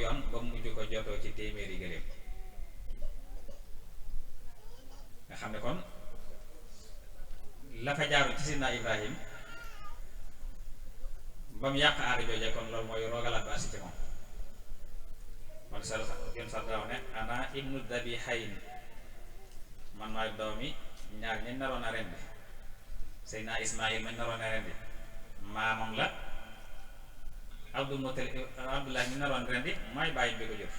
yoon ba mujj ko jotoo ci téeméeri gëléem nga xam ne kon la fa jaaru ci Sidna Ibrahim ba mu yàq aada jooje kon loolu mooy roogalaat ba asi ci moom man sa yoon sa daaw ne ana ibnu dabihayn man maay doomi ñaar ñañ naroon a rendi Seydina Ismaïl mañ naroon a rendi maamam la Abdullah mi naroon rendi may bàyyi bi ko jur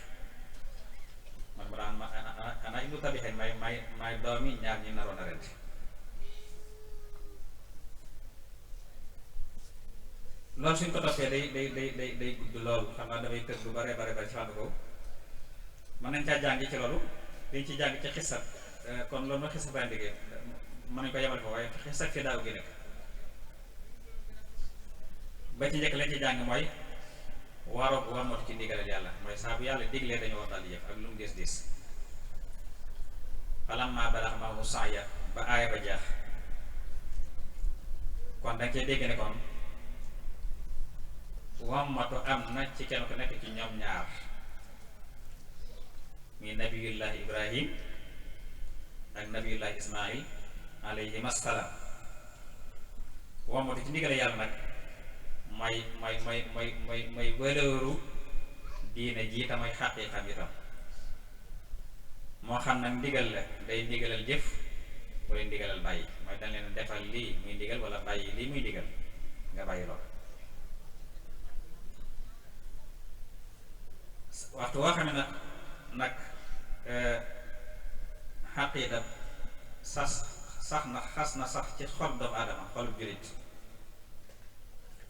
man ma daan ana ibnu dabihayn may doomi ñaar ñi naroon a rendi loolu suñ ko toppee day gudd loolu xam naa damay tëb lu bare ci fànn boobu mën nañ caa jàng ci loolu dañ ci jàng ci xisab kon loolu ma xisab daan liggéey mën nañ ko yemal ko waaye xisab fi daaw gi nekk ba ci njëkk lañ ci jàng mooy waaroo bu wàmmatu ci ndigalal yàlla mooy saa bu yàlla diglee dañu war daal di jëf ak lu mu diis falammaa balaga ma'ahu sa'ya ba aaya ba jeex kon danga cee dégg ne kon wammatu am na ci kenn ku nekk ci ñoom ñaar muy nabiyullahi Ibrahim ak nabiyullahi Ismaïl alayhim assalaam wammatu ci ndigale yàlla nag mooy wëlëru diine ji tamay xaqiiqam itam moo xam nag ndigal la day ndigalal jëf wala ndigalal bàyyi mooy dañ leen defal lii muy ndigal wala bàyyi lii muy ndigal nga bàyyi lool waxtu woo xam ne nag xaqiiqa sax na sax ci xol doomu aadama xolub jullit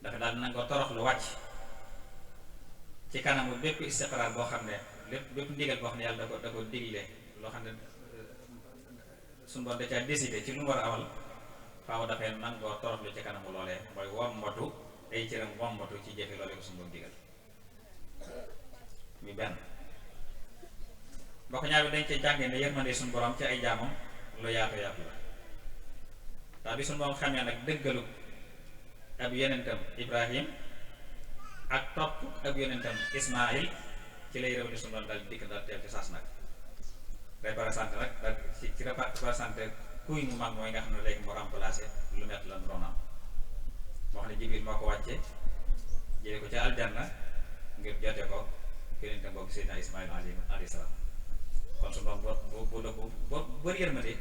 dafa daal nangoo torox lu wàcc ci kanamu bépp istiqraar boo xam ne bépp ndigal boo xam ne yàlla da ko digle loo xam ne suñu borom da caa décidé ci lu mu war a amal faaw dafay nangoo torox lu ci kanamu loolee mooy wommatu ay cëram wommatu ci jëfe loolee ko suñu borom digal mi benn bokk ñaar bi dañ ci jàngee ne yërmande suñu borom ci ay jaamam lu yaatu yaatu la ndax bi suñu borom xamee nag dëggalu ab yonentam Ibrahim ak topp ab yonentam Ismaïl ci lay réew ni suñu borom dal dikk dal teew ci saas nag représenté nag dal ci représenté kuy mu mag mooy nga xam ne léegi mu remplacé lu mett la mu doon am moo xam ne Jibril moo ko wàcce jëlee ko ci aljanna ngir jote ko yonentam boobu Seydina Ismaïl alayhi salaam kon su doom bu bëri yërmande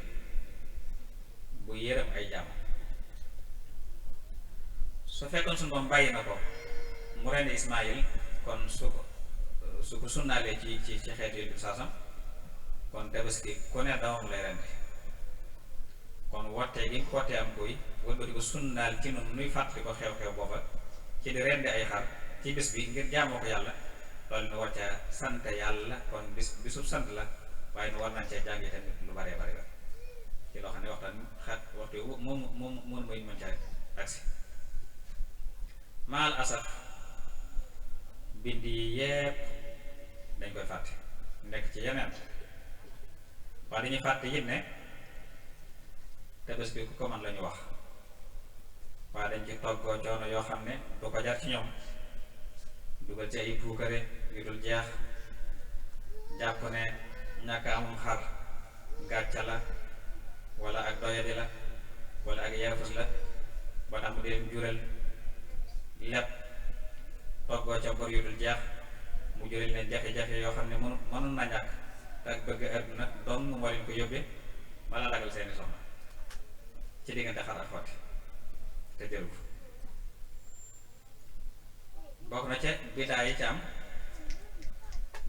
bu yërëm ay jàmm su fekkoon suñu doom bàyyi na ko mu rendi Ismaïl kon su ko sunnaalee ci xeetu yi du saasam kon tabaski ku ne doomam lay rendi kon wottee gi wottee am koy wëlbati ko sunnaal ci noonu nuy fàttali ko xew-xew booba ci di rendi ay xar ci bis bi ngir jaamoo ko yàlla loolu nu war caa sant yàlla kon bisu sant la waaye nu war nañ cee jàngi tamit lu bare la ci loo xam ne waxtaan xat waxtu moom mooy mën caa agsi maal asaf bind yi yépp dañ koy fàtte nekk ci yeneen waaye dañuy fàtte yit ne tabaski ku ko man lañu wax waaye dañ ci toggoo coono yoo xam ne du ko jar ci ñoom dugal ci ay puukare yu dul jeex jàpp ne ñàkk amum xar gàcca la wala ak doyadi la wala ak yaafus la ba tax mu di leen jural lépp toggoo ca bor yu dul jeex mu jural leen jafe-jafe yoo xam ne mënul na ñàkk te ak bëgg àdduna doom moo leen ko yóbbee wala dagal seeni soxna ci diggante xar ak xotti te jëru bokk na ca bidaa yi ci am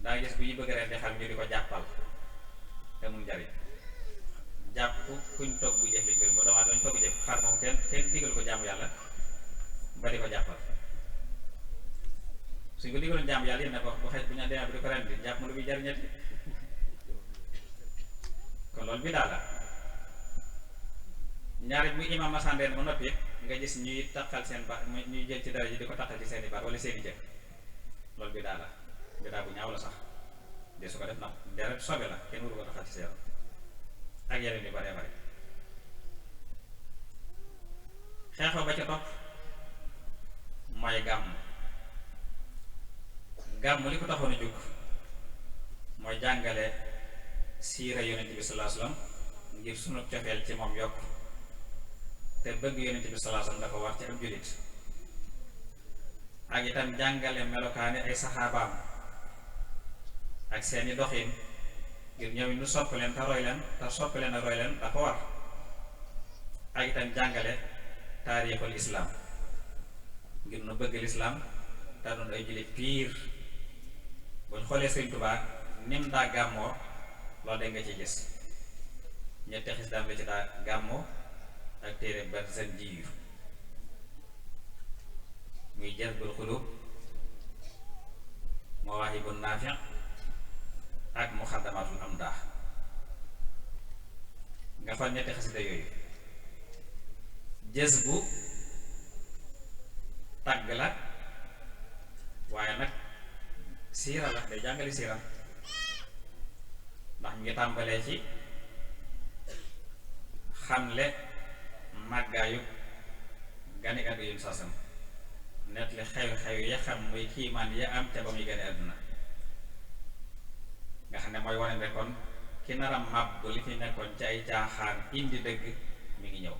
daa gis bu ñu bëgg ren di xam ñu di ko jàppal te mun njariñ jàpp kuñ togg bu jëf liñ koy mu doomaa doon togg jëf xar moom kenn digal ko jaamu yàlla ba di ko jàppal suñ ko digaloon jaamu yàlla yéen ne ko bu xeej bu ñu demee bi di ko ren di jàpp ma lu muy jariñati kon loolu bidaa la ñaari bu imaam masandeen ba noppi nga gis ñuy taqal seen baat ñuy jël ci dara ji di ko taqal ci seeni baat wala seeni jëf loolu bidaa la bidaa bu ñaaw la sax de su ko def nag deret sobe la kenn waru ko taxal ci seeram ak yeneen yu bare bare xeexoo ba ca topp mooy gàmm gàmmu li ko taxoon a jóg mooy jàngale siira yonent bi sallallahu alayhi wasallam ngir sunu cofeel ci moom yokk te bëgg yonent bi sallallahu alayhi wasallam dafa war ci ab jullit ak itam jàngale melokaani ay saxaabaam ak seeni doxin ngir ñëw nu sopp leen te roy leen te sopp leen a roy leen dafa war ak itam jàngale taarixul islaam ngir nu bëgg lislaam te doon ay jullit piir buñ xoolee Sëriñ Tuubaa nim daa gàmmoo loolu de nga ci gis ñetti xisdaam la ci daa gàmmoo ak téere Barzanji muy Jazbul Xuluub Mawaahibun Naafi' ak Muxaddamatul Amdaah nga xool ñetti xasida yooyu jazbu tagg la waaye nag siira la day jàngale siira ndax ñu ngi tàmbalee ci xamle màggaayu gani àdduna yu sasam net li xew-xew ya xam muy kiimaan ya am ca ba muy gane àdduna nga xam ne mooy wane ne kon ki naram màbb li fi nekkoon ci ay caaxaan indi dëgg mi ngi ñëw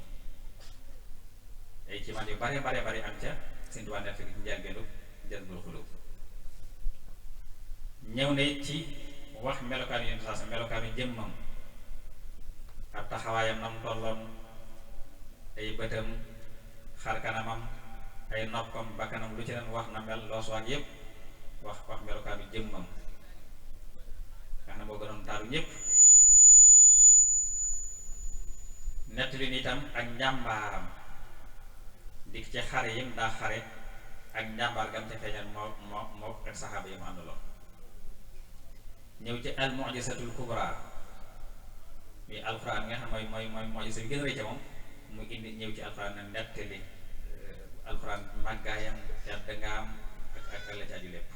ay kiimaan yu bare bare bari am ca Sëriñ Tuubaa net ci njëlbéenu Jazbul Xuluub ñëw ne ci wax melokaanu yu sasam melokaanu jëmmam ab taxawaayam nam tolloon ay bëtam xar kanamam ay noppam bakkanam lu ci leen wax na mel loos waak yépp wax melokaanu jëmmam nga xam ne moo gënoon taaru ñépp nett li ni itam ak njàmbaaram dik ci xare yim daa xare ak njàmbaar gam ca feeñal moo ak saxaaba yi mu àndaloon ñëw ci al mu'jizatul kubra muy alxuraan nga xam mooy mu'jiza bi gën a rëy ca moom mu indi ñëw ci alxuraan na nettali alxuraan màggaayam tedd nga am ak la ci aju lépp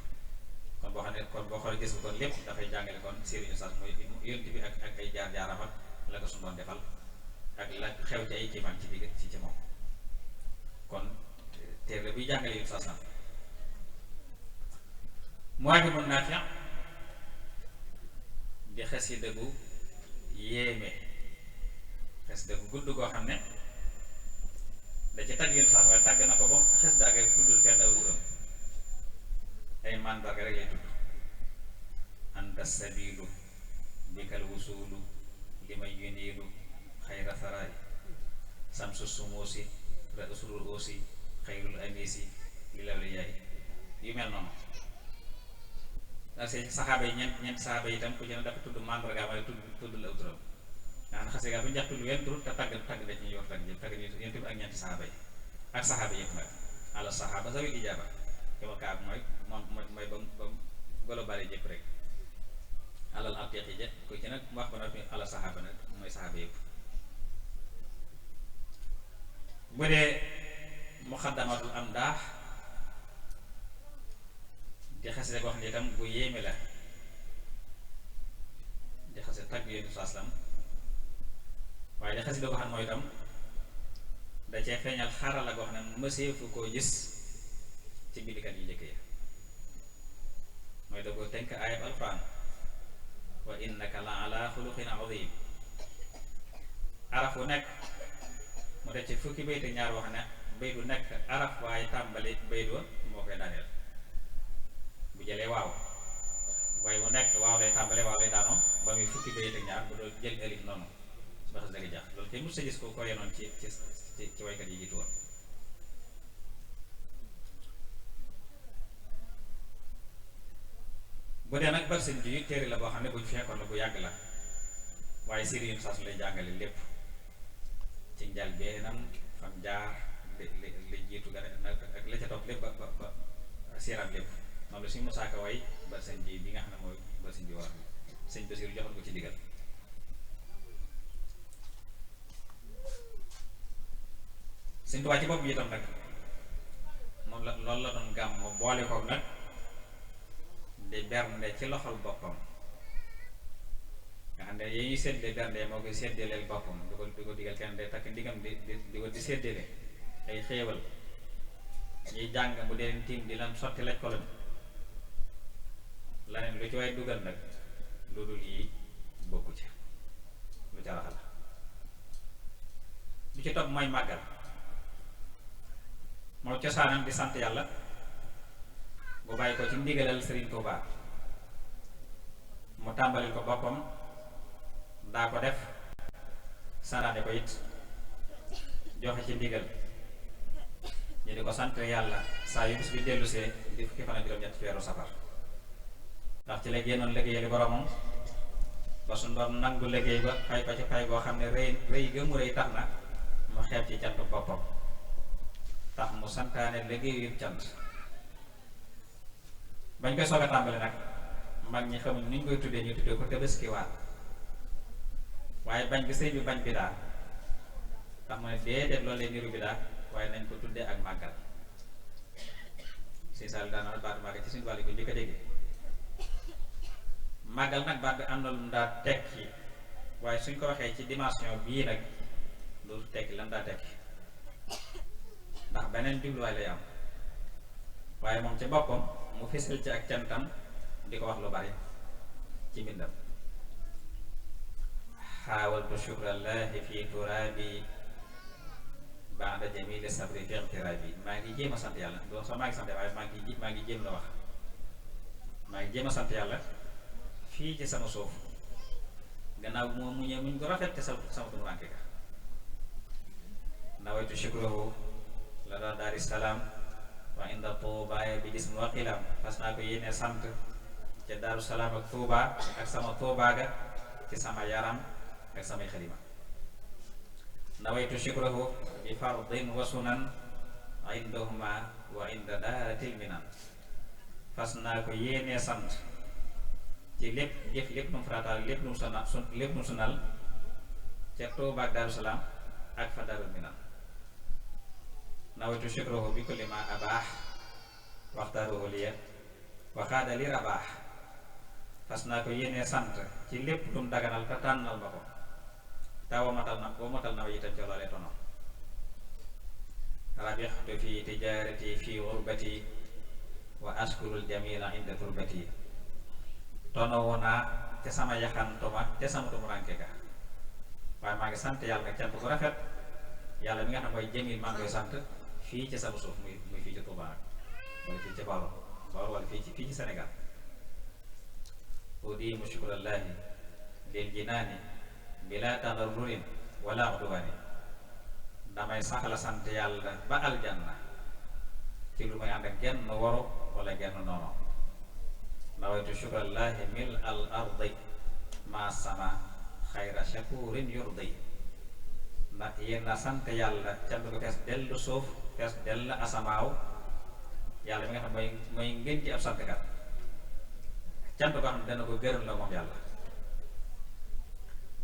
kon boo xam ne kon boo xoolee gis nga kon lépp dafay jàngale kon sëriñu sas mooy yonent bi ak ay jaar-jaaram ak la ko suñu doon defal ak la xew ci ay kiimaan ci digg ci moom kon téere buy jàngale yu sas na Mawaahibun Naafi' di xasida gu yéeme xasida gu gudd goo xam ne da ci tagg yéen sax waaye tàgg na ko ba xasida ak tuddul fenn aw turam ay màndarga rek lay tudd anta sabilu bikal wusulu li may yuniilu xayra saraay samsu sumuusi ra'sul uusi xayrul anisi li lawli yaay yu mel noonu ndax seen saxaaba yi ñeent saxaaba yi itam ku ci ne dafa tudd màndarga waaye tudd la aw turam nga xam ne xasee bu ñu jax tudd wenn tur te tagg da ci ñu war tagg yéen tamit ak ñeenti saxaaba yi ak saxaaba yëpp nag ala saxaaba zawil ijaaba yow kaab mooy ba globale jëpp rek alal atiq yi ku ci nag wax ba noppi ala saxaaba nag mooy saxaaba yëpp bu dee muxaddamatul amdaah di xasida ko xam ne itam bu yéeme la di xasida tagg yéen saaslam waaye di xasida ko xam mooy itam da cee feeñal xarala goo xam ne mëseefu koo gis ci bindikat yu njëkk yi mooy da ko tënk ayab alquran wa innaka la ala xuluqin azim araf wu nekk mu def ci fukki bayt ñaar wax ne bayt bu nekk araf waaye tàmbali bayt wa moo koy daaneel bu jëlee waaw waaye bu nekk waaw lay tàmbale waaw lay daanoo ba muy fukki bayt ak ñaar bu doo jël alif noonu ba xas dëgg jaax loolu kenn mës a gis ko yenoon ci waykat yi jiitu woon bu dee nag Barzanji yu téere la boo xam ne buñ fekkoon la bu yàgg la waaye siri yun saa su lay jàngale lépp ci njëlbéenam fam jaar li jiitu ga ak la ca topp lépp ba siiraam lépp moom la suñu musaaka way Barzanji bi nga xam ne mooy Barzanji war sëñ Basiru joxoon ko ci digal Sëñ Tuubaa ci bopp itam nag moom la loolu la doon gàmm moom boole koog nag di bernde ci loxol boppam nga xam ne yi ñuy séddale bernde moo koy séddaleel boppam du ko digal kenn day takk ndigam di ko di séddale ay xéewal ñuy jàng bu dee tiim di lan sotti laj ko lan laneen lu ci waay dugal nag lu dul yi bokku ci lu ca rax la lu ci topp mooy màggal moo cosaanam di sant yàlla bu bàyyi ko ci ndigalal Sëriñ Tuubaa mu tàmbalil ko boppam daa ko def saraane ko it joxe ci ndigal ñu di ko sant yàlla saa yu bis bi dellusee di fukki fan ak juróom-ñett ci weeru safar ndax ci la génnoon liggéeyali boromam ba suñ doon nangu liggéey ba fay ko ci fay boo xam ne rëy gëmu rëy tax na mu xeeb ci cant boppam tax mu santaane liggéeyu cant bañ koy soog a tàmbali nag mag ñi xamuñ ni ñu koy tuddee ñu tuddee ko Tabaskiwaat waaye bañ bi sëy bi bañ bi daal tax mu ne déedéet loolu lay niru bi daal waaye nañ ko tuddee ak màggal si sal daana baatu màggal ci suñu wàll yi ko njëkk a déggee màggal nag baat bi am na lu mu daa tekki waaye suñ ko waxee ci dimension bii nag loolu tekki lan daa tekki ndax beneen jubluwaay lay am waaye moom ci boppam mu fësal ci ak cantam di ko wax lu bari ci mbindam xaawaltu shukrallahi fi turabi ba'da jamili sabri fi iqtirabi maa ngi jéem a sant yàlla doon sax maa ngi sant waaye maa ngi jéem la wax maa ngi jéem a sant yàlla fii ci sama suuf gannaaw moo muñee muñ ko rafet te sama tumuraanke ka nawaytu shukruhu la daa daari salaam wa inda tuubaaye bi gis mu waqilam fas naa ko yéene sant ca daaru salaam ak tuubaa ak sama tuubaa ga ci sama yaram ak samay xalima nawaytu shukruhu bi fardin wa sunan indahuma wa inda daaratil minan fas naa ko yéene sant ci lépp jëf lépp nu mu farataal lépp nu mu sunal ca tuubaa ak daaru salaam ak fa daarul minan nawaytu shukruhu bi kulli ma abaax waxtaaruhu liya waxaada li rabaax fas naa ko yéenee sant ci lépp lu mu daganal te tànnal ma ko te womatal na wa itam ca loolee tono rabixtu fi tijaarati fi gurbati wa askurul jamila inda turbati tonowu naa ca sama yaxantuma ca sama tumuranke ga waaye maa ngi sant yàlla nag cant bu rafet yàlla mi nga xam mooy jamil maa ngi koy sant fii ci sama suuf muy fii ci Touba wala fii ci Bawol wala fii ci Sénégal udiimu shukrallaahi lil jinaani bila tadarrurin wala udwaani damay saxla sant yàlla ba aljanna ci lu may ànd ak genn waru wala genn noono nawaytu shukrallaahi mil al ardi ma sama xayra shakurin yurdi ndax yéen na sant yàlla cant ko fees dellu suuf fees dell asamaaw yàlla mi nga xam mooy ngeen ci ab santkat cant ko xam ne dana ko gërëm la moom yàlla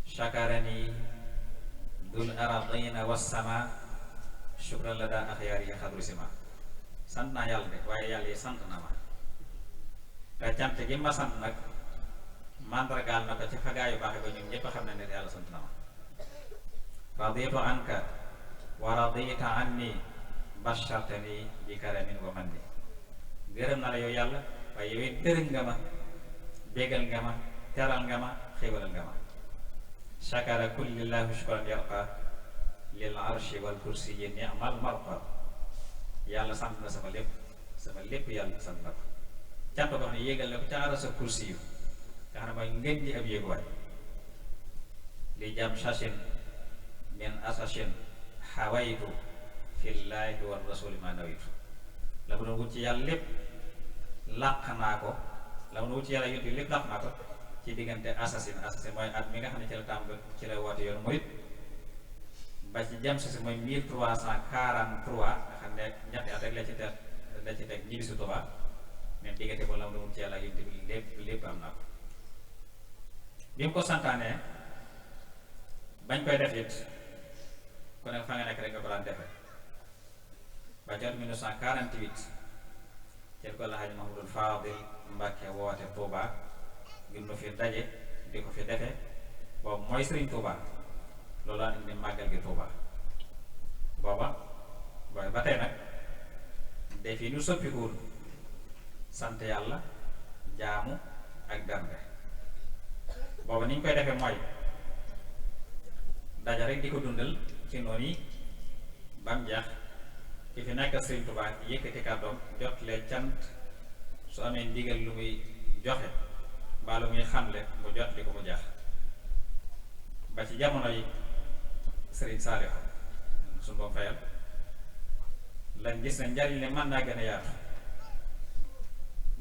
shakarani dul aradina wassama shukran la daa axyaar yi xadru sima sant naa yàlla de waaye yàlla yi sant na ma te cant gi ma sant nag mandargaal na ko ci fagaayu baaxe ba ñun ñépp xam ne ne yàlla sant na ma raditu anka wa radita anni bashartani bi karamin wa manni gërëm na la yow yàlla waaye yow it gërëm nga ma bégal nga ma teral nga ma xéwalal nga ma shakara kullillahu shukran yarqa lil arshi wal kursi ni'mal marqa yàlla sant na sama lépp yàlla sant na ko cant ko xam ne yéegal na ko ca arasa kursi yu nga xam ne mooy ngeen ji ab yéeguwaay li jam shashin min asashin xawaytu fillaahi wa rasuli ma nawaytu la mu doon wut ci yàlla lépp làq naa ko la mu doon wut ci yàlla yonent bi lépp làq naa ko ci diggante assasine mooy at mi nga xam ne ci la tàmbali ci la woote yoonu murit ba ci jam si mooy 1343 nga xam ne ñetti at rek la ci teg ñibbi si Tuubaa même diggante boobu la mu doon wut ci yàlla yonent bi lépp am naa ko bi mu ko santaanee bañ koy def it ku ne fa nga nekk rek nga ko daan defe ba jot 1948 cel ko la Haaji Mahmadul Faadil Mbàkke woote Touba ngir nu fi daje di ko fi defe boobu mooy Sëriñ Touba loolu laa indi màggal gi Touba booba booy ba tey nag def yi ñu soppikuwul sant yàlla jaamu ak bernde. booba ni ñu koy defee mooy daja rek di ko dundal ci noonu yi bam jeex ki fi nekk Sëriñ Tuubaa yëkkati kàddoom jot lee cant su amee ndigal lu muy joxe mbaa lu muy xamle mu jot li ko mu jeex ba ci jamono yi Sëriñ Saaliw suñu boom fayal lañ gis ne njariñ li mën naa gën a yaatu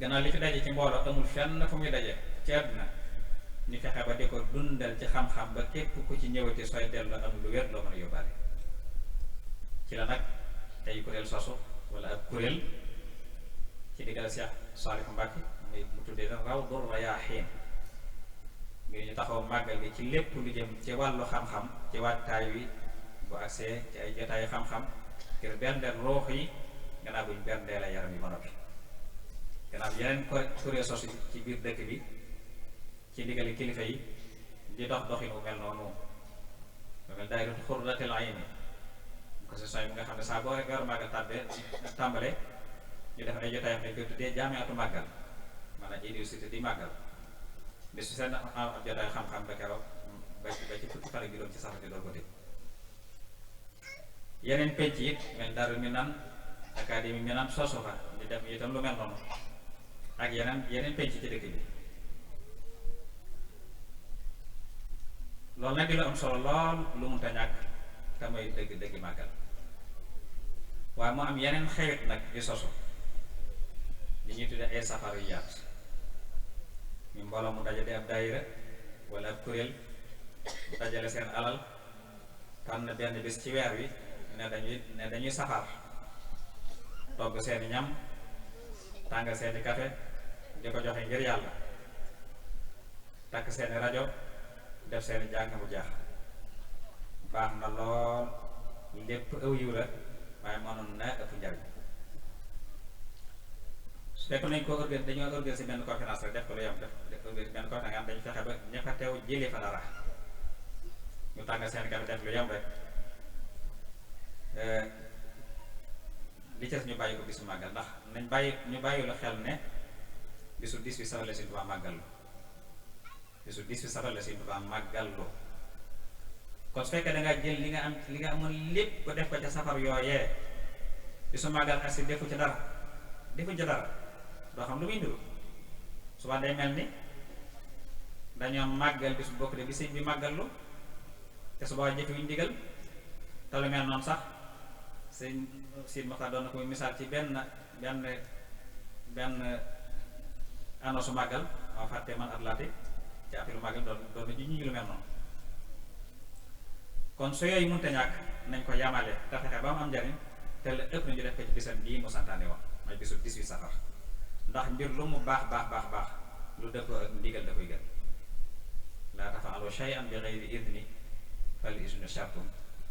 gannaaw li fi daje ci mbooloo amul fenn fu muy daje ci àdduna ñu fexe ba di ko dundal ci xam-xam ba képp ku ci ñëwati sooy dellu am lu wér loo mën a yóbbaale ci la nag ay kuréel sosu wala ak kuréel ci diggal Cheikh Saalihu Mbàkke mu tuddee Rawdu Rayaahiin ngir ñu taxaw màggal gi ci lépp lu jëm ci wàllu xam-xam ci waajtaay wi bu agsee ci ay jotaayu xam-xam ngir berndeel ruux yi gannaaw buñ berndeel ay yaram yi ba noppi gannaaw yeneen kuréel sosu ci biir dëkk bi ci ndigali kilifa yi di dox doxin wu mel noonu lu mel daayiratu Xurratul Ayni ko si soñ bi nga xam ne saa boo weeru màggal tàmbale ñu def ay jotaay nañ koy tuddee jaamiatu màggal maanaam université di màggal bis su seen ab jotaay xam-xam ba keroog ba ci fukki fan ak juróom ci safar di door ko dégg yeneen penc it mel Daaru Minaan académie Minaan sosu fa ñu def itam lu mel noonu ak yeneen penc ci dëkk bi loolu nag di lu am solo lool lu munta ñàkk te mooy dëgg màggal waaye mu am yeneen xewit nag di sosu li ñuy tudde ay safariyaat ñu mbooloo mu daje di ab daayira wala ab kuréel dajale seen alal tànn benn bis ci weer wi ne dañuy safar togg seeni ñam tàng seeni kafe di ko joxe ngir yàlla takk seeni rajo def seeni jàng mu jaax baax na lool lépp aw yiw la waaye mënoon na ëpp njariñ su fekk nañ ko dañoo organiser benn conférence rek def ko lu yem def organiser benn conférence nga am dañu fexe ba ña fa teew jëlee fa dara ñu tàng seen kafe def lu yem rek li ci ñu bàyyi ko bisu màggal ndax ñu bàyyi lu xel ne bisu 18 safar la Sëriñ Tuubaa màggal lu bisu 18 safar la Sëriñ Tuubaa màggal lu kon su fekkee da nga jël li nga amoon lépp ko def ko ca safar yooyee bisu màggal ak si defu ci dara doo xam lu muy ndur suba day mel ni dañoo màggal bisu bokk de bi sëñ bi màggal lu te suba jëfewuñ ndigal te lu mel noonu sax sëñ Sidi Moxtaar doon na ko misaal ci benn annonce màggal moo fàtte man atlaati ci affaire màggal doon na ji ñu lu mel noonu kon su yooyu mënta ñàkk nañ ko yamale te fexe ba mu am njariñ te la ëpp nañu def ko ci bisam bii mu santaane woon mooy bisu 18 safar ndax mbir lu mu baax lu dëppoo ak ndigal da koy gën laa taf'alu shay'an bi ghayri idni fal iznu shartun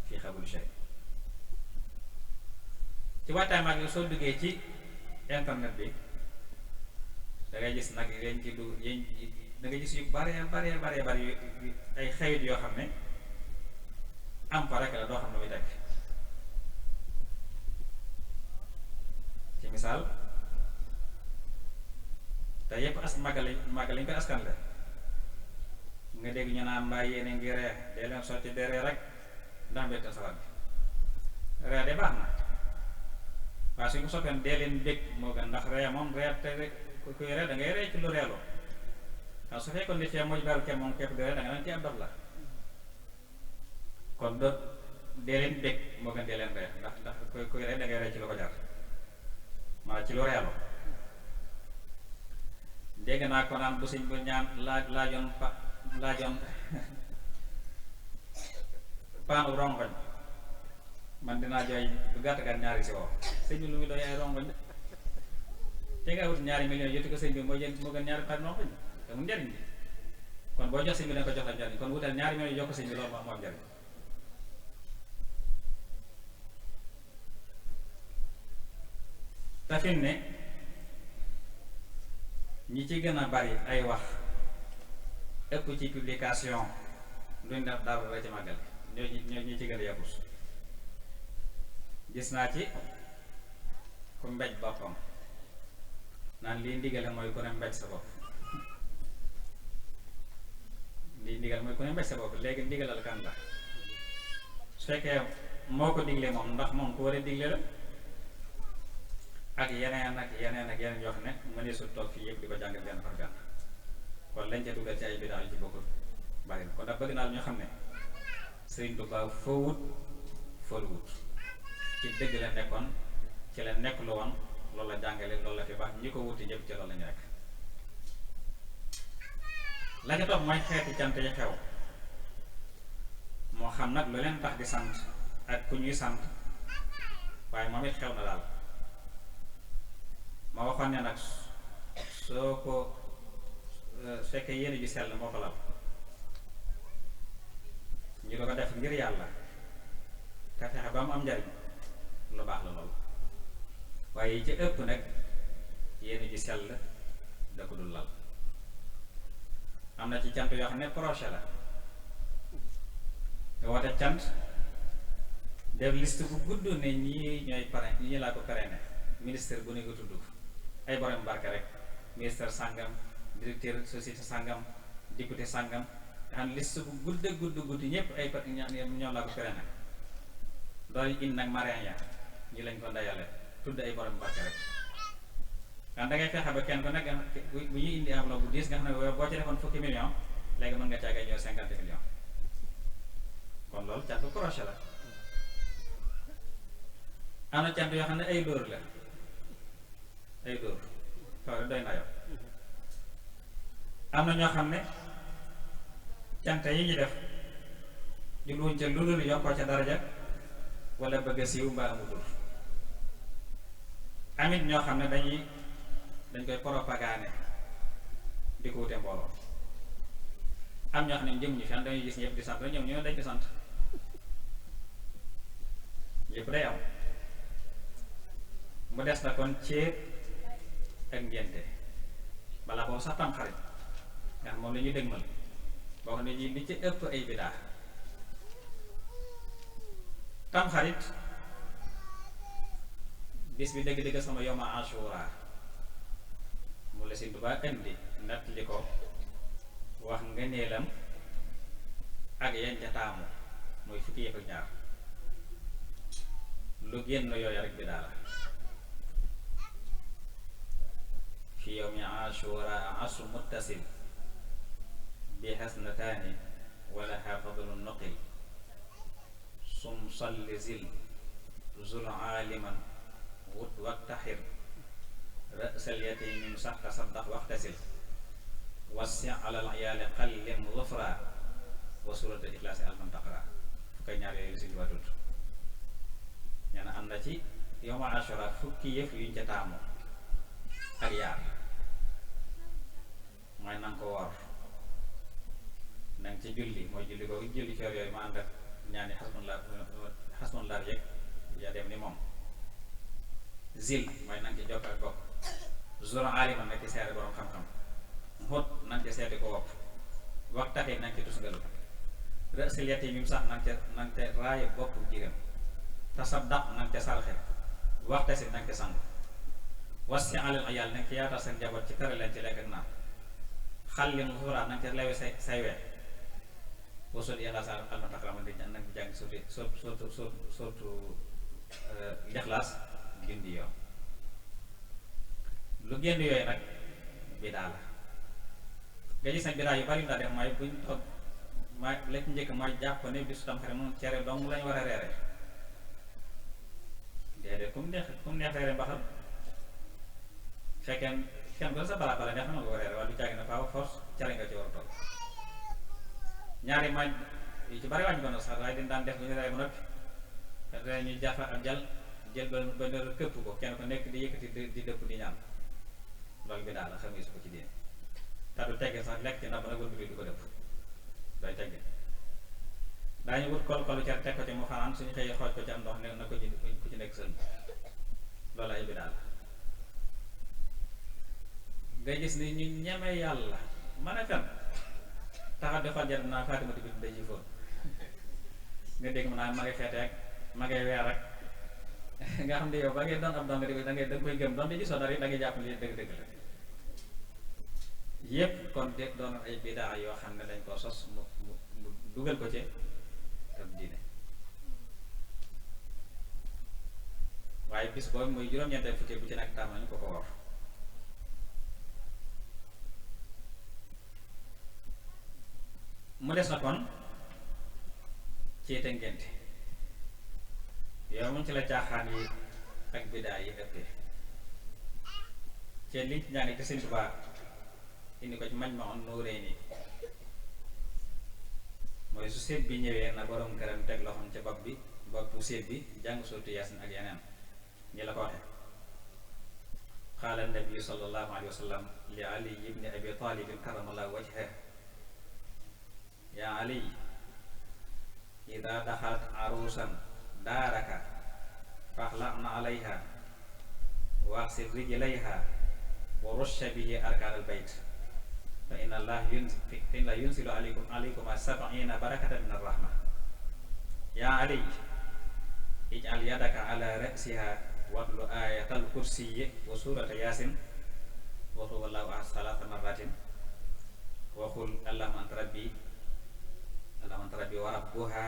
fi qabuli shay. ci waajtaay mag soo duggee ci internet bi da ngay gis nag yéen ci da ngay gis yu bare ay xewit yoo xam ne am fa rek la doo xam ne muy tekk ci misaal te yépp màggal lañ koy askan la nga dégg ñu naan mbaa yéene ngi ree dee leen sotti de ree rek ndax mbégte safar bi ree de baax na waaye suñ ko soppeem dee leen bég moo gën ndax ree moom ree te kuy ree da ngay ree ci lu reeloo waaw su fekkoon ni cee moj baru kem moom képp di ree da nga naan ci ab dof la kon dee leen bég moo gën dee leen ree ndax kuy ree da ngay ree ci lu ko jar maa ci lu reeloo dégg naa ko naan bu sëñ bu ñaan laajoon paanu rongoñ man dinaa jooy bu gàtt gàtt ñaari si wow sëñ bi lu muy doy ay rongoñ te nga wut ñaari millions yotti ko sëñ bi moo gën ñaari paanu rongoñ te mu njariñ bi kon boo jox sëñ bi danga ko jox la njariñ kon wutal ñaari millions jox ko sëñ bi loolu moo am njariñ te fi ne ñi ci gën a bari ay wax ëpp ci publication luñ def dara la ci màggal ñoo ñi ci gën a yàppus gis naa ci ku mbéj boppam naan lii ndigale mooy ku ne mbéj sa bopp li ndigal mooy ku ne mbéj sa bopp léegi ndigalal kan la su fekkee moo ko digle moom ndax moom ku war a digle la ak yeneen ak yeneen ak yeneen yoo xam ne mënee su toog fii yëpp di ko jàngal benn par benn kon lañ ca dugal ci ay bidaa yu ci bokkul bari na kon ndax bëgg naa ñu xam ne Sëriñ Tuubaa foo wut foo wut ci dëgg la nekkoon ci la nekk lu woon loolu la jàngale loolu la fi baax ñi ko wuti ñëpp ci loolu la ñu nekk la ca topp mooy xeeti cant yi xew moo xam nag lu leen tax di sant ak ku ñuy sant waaye moom it xew na daal ma waxoon ne nag soo ko fekkee yéene ju sell moo ko lal ñu da ko def ngir yàlla te fexe ba mu am njariñ lu baax la loolu waaye yi ci ëpp nag yéene ju sell da ko dul lal am na ci cant yoo xam ne projet la nga woote cant def liste bu gudd ne ñii ñooy parrain ñii laa ko parrainé ministère bu ne nga tudd ay borom barke rek ministère sàngam directeur société sàngam député sàngam nga xam liste bu gudd ñëpp ay ñoom laa ko parrainé dool in nag marin ya ñi lañ ko ndayale tudd ay borom barke rek kan da ngay fexe ba kenn ko nekk bu ñuy indi enveloppe bu diis nga xam ne boo ci defoon fukki million léegi mën nga caagay ñëw 50 millions kon loolu cant projet la am na cant yoo xam ne ay dóor la ay dóor kaw rek doy na yow am na ñoo xam ne cant yi ñu def jubluwuñ ca lu dul yokkoo ca daraja wala bëgg a siiw mbaa amutul amit ñoo xam ne dañ koy propagande di ko wute mbooloo am ñoo xam ne jëm ñu fenn dañuy gis ñëpp di sant ñoom ñoo dañ ko sant yëpp day am mu des na kon ceeb ak ngénte balaa boobu sax tamxarit nga xam moom la ñuy dëgmal boo xam ne li ci ëpp ay bidaa tamxarit bis bi dëgg-dëgg sama yoma Ashura mu la Sëriñ Tuubaa indi natt li ko wax ngëneelam ak yan ca taamu mooy fukki yëpp ak ñaar lu génn yooyu rek bidaa la fi yawmi Ashura asu muttasil bi hasnataani wala xaafadlu nuqil sum salli zil zul aaliman wut waktaxir ra'sal yatimin sax tasaddax waxtasil wasi alal iyaali xallim zufra wa surata ixlaasi alman taqra fukki ñaar yooyu la si duwaa tudd ñee na am na ci yawma Ashura fukki yëf yuñ ca taamu ak yaar mooy nanga ko woor nanga ci julli mooy julli ko julli coor yooyu ma ànd ak ñaani xasmanlaa yëg yaa dem ni moom zil mooy nanga ci jokk ak bokk zura alima nag ci seere borom xam-xam xóot nanga ci seeti ko wopp wax taxit nanga ci tusngalu rësil yetti mim sax nanga ca raaye bopp jiram tasaddaq nanga ca sarxe waxta si nanga ca sang was si alal ayal nanga ci yaatal seen njaboot ci tere leen ci lekk ak naan xalli mu suuraat nanga ca lewe say wee boo sot yàlla sa alma taxaraman di nanga ci jàng surtout Ixlaas gindi yoon lu génn yooyu nag bidaa la nga gis nag bidaa yu bari daa def mooy buñ toog mooy la ci njëkk mooy jàpp ne bisu Tamxarit moom cere dong lañu war a reere déedéet kum neex reere mbaxal fekkee kenn ko sa bala neex na nga ko reere waaye du caagi na faaw force cere nga ci war a toog ñaari maaj yu ci bari wàññi ko na sax waaye dañ daan def bu ñu reere ba noppi te ñu jafa ak jal jël ba këpp ko kenn ko nekk di yëkkati di dëpp di ñaan loolu bi daal la xam nga su ko ci diine te du tegge sax lekk ci ndax ba nag wëlbati du ko dëpp day tegge daañu wut kol cer teg ko ci mu fanaan suñu xëyee xooj ko ci am ndox ne na ko ci nekk sën loolu ay bi daal nga gis ni ñu ñeme yàlla mën a fen taxaw di xool jar naa Faatimata bi day ci fóon nga dégg mu naa ma ngay feete ak ma ngay weer ak nga xam ne yow ba ngay doon ab dong da nga koy gëm doon di gisoo dara da ngay jàpp li dëgg-dëgg la yépp kon de doon ay bidaa yoo xam ne dañ ko sos mu dugal ko ci ab diine. waaye bis boobu muy juróom-ñeenteel fukki bu ci nekk tam nañu ko woor. mu des na kon ceete ngénte yow mu ci la caaxaan yi ak bidaa yi ëppee ceet liñ ci njàng te Sëñ Tuubaa indi ko ci Majmahun Nurayni mooy su séet bi ñëwee na borom këram teg loxoom ca boppu séet bi jàng sootu Yaasin ak yeneen ñi la ko waxe qaala nabi sallallahu alayhi wa sallam li Ali ibni Abi Talib karamallahu wajhahu yaa Ali ida daxalat arusan daaraka faxla'na alayha waxsil rijlayha wa rusha bihi arkaan albayt fa inna allah yunzilu alaykuma sab'ina barakatan min arrahma yaa Ali ij'al yadaka ala ra'siha watlu ayatal kursiyyi wa surata Yaasin wa qul huwallahu ahad salaasa marratin wa qul allahumma anta rabbi wa rabbuha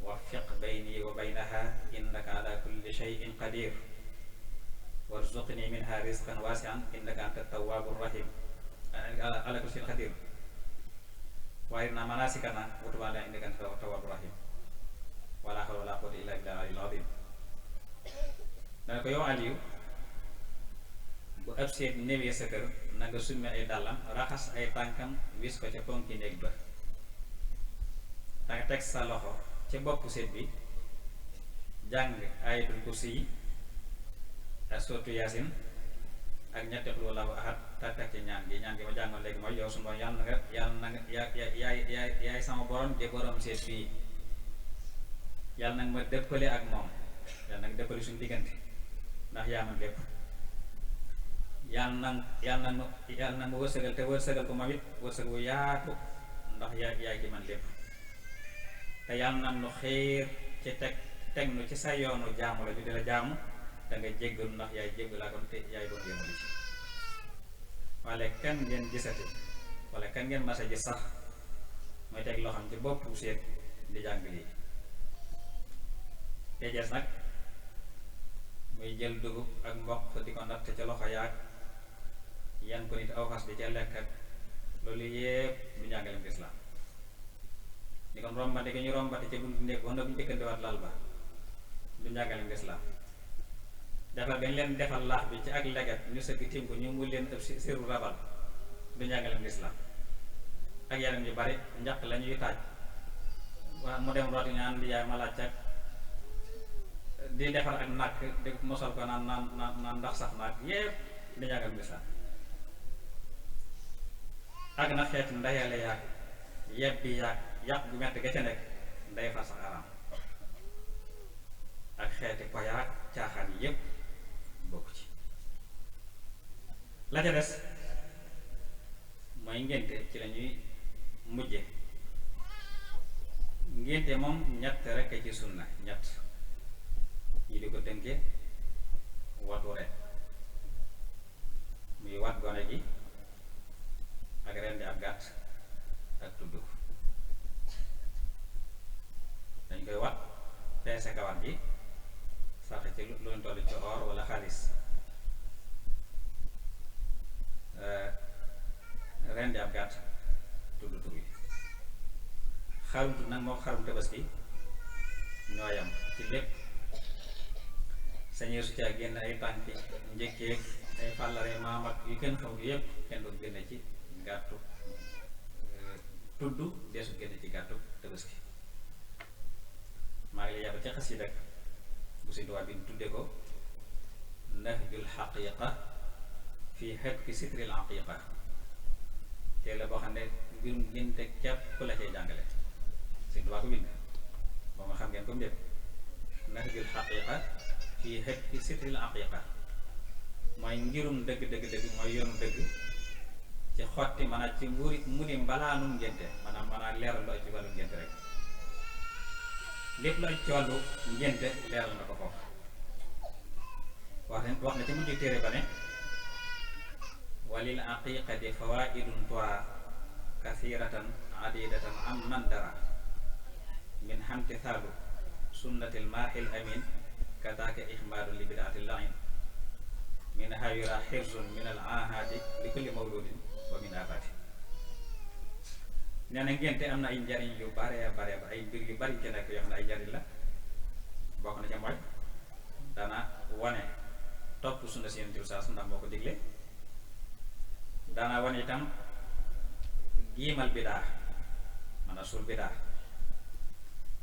waffiq bayni wa baynaha innaka ala kulli shay'in qadir warzuqni minha rizqan wasi'an innaka anta tawwabur rahim ala kulli shay'in qadir wa arina manasikana wa tub alaina innaka anta tawwabur rahim wala hawla wala quwwata illa billahi al-aliyyil azim. dana ko yow Aliou bu ab seet néewee sa kër na nga summi ay dàllam raxas ay tànkam wis ko ca ponki néeg ba danga teg sa loxo ca boppu seet bi jàng ayatul kursi yi ak sootu Yaasin ak ñetti xul wallahu ahad tàkkat ci ñaan gi ma jàngoon léegi mooy yow su ma yàlla na nga yaay sama borom de borom seet bii yàlla nag ma dëppale ak moom yàlla nag dëppale suñu diggante ndax yaa man lépp yàlla na ma wërsëgal te wërsëgal ko moom it wërsëg bu yaatu ndax yaay ki man lépp te yàlla na nu xiir ci teg nu ci sa yoonu jaamu la ñu di la jaamu da nga jéggalu ndax yaay jéggalaa kon te yaay doon yéen ci wala kan ngeen gisati wala kan ngeen masa gis sax mooy teg loo xam ci boppu seet di jàng lii te jees nag muy jël dugub ak mboq di ko natt ca loxo yaag yan ko nit aw fas di ca lekk ak loolu yépp du njàngaleem lislaam di kon rombante gi ñu rombante ca buntu néeg wala bu ñu jëkkandiwaat lal ba du njàngaleem lislaam defal dañ leen defal laax bi ci ak leget ñu sëgg tim ko ñu mu leen ëpp séru rabal du njàngaleem lislaam ak yeneen yu bari njaq la ñuy taaj waa mu dem rooti ñaan li yaay ma laaj ak di defar ak nàkk di mosal ko naan ndax sax naag yépp di njàngaleem lislaam ak na xeeti ndeyale yaag yebbi yaag yàq bu metti ga ca nekk nday fa sax araam ak xeeti po yaag caaxaan yi yépp bokk ci la ca des mooy ngénte ci lañuy mujje ngénte moom ñett rekk ci sunna ñett yi di ko tënke watu ren muy wat gone gi ak rendi ab gàtt ak tudd ko dañ koy wat peese kawar gi sax ci lu ñu toll ci or wala xaalis rendi ab gàtt tudd tur yi xarumtu nag moo xarum tabaski ñoo yam ci lépp sañee su caa génn ay tànki njëkkeeg ay fàllare maam ak yu kenn xamul yépp kenn doon génne ci gàttu tudd deesu génne ci gàttu tabaski maa ngi lay yàbal ca xasida ak bu si duwaat bi ñu tudde ko nahjul xaqiqa fi hatki sitril aqiqa te la boo xam ne mbirum ngénte képp la cay jàngale si duwaat ko bind boo nga xam ngeen ko mbépp nahjul xaqiqa fi hatki sitril aqiqa mooy ngirum dëgg mooy yoonu dëgg ci xotti maanaam ci muri mbalaanum ngénte maanaam leeral lu ay ci wàllu ngénte rek lépp lu ay ci wàllu ngénte leeral na ko foofu wax na ci mujj téere ba ne walil aqiqati fawaidun tura kathiratan adidatan am man dara min hamtithalu sunnatil maahil amin kataaka ixmaalu li bidaatil lain min hayura xirzun min al ahadi li kulli mawludin wa min afati. nee na ngénte am na ay njariñ yu bare bare ba ay mbir yu bari ci nekk yoo xam ne ay njariñ la. bokk na ca mooy dana wane topp sunna si Yonent bi saa su ndax moo ko digle. dana wane itam giimal bidaa man a suul bidaa.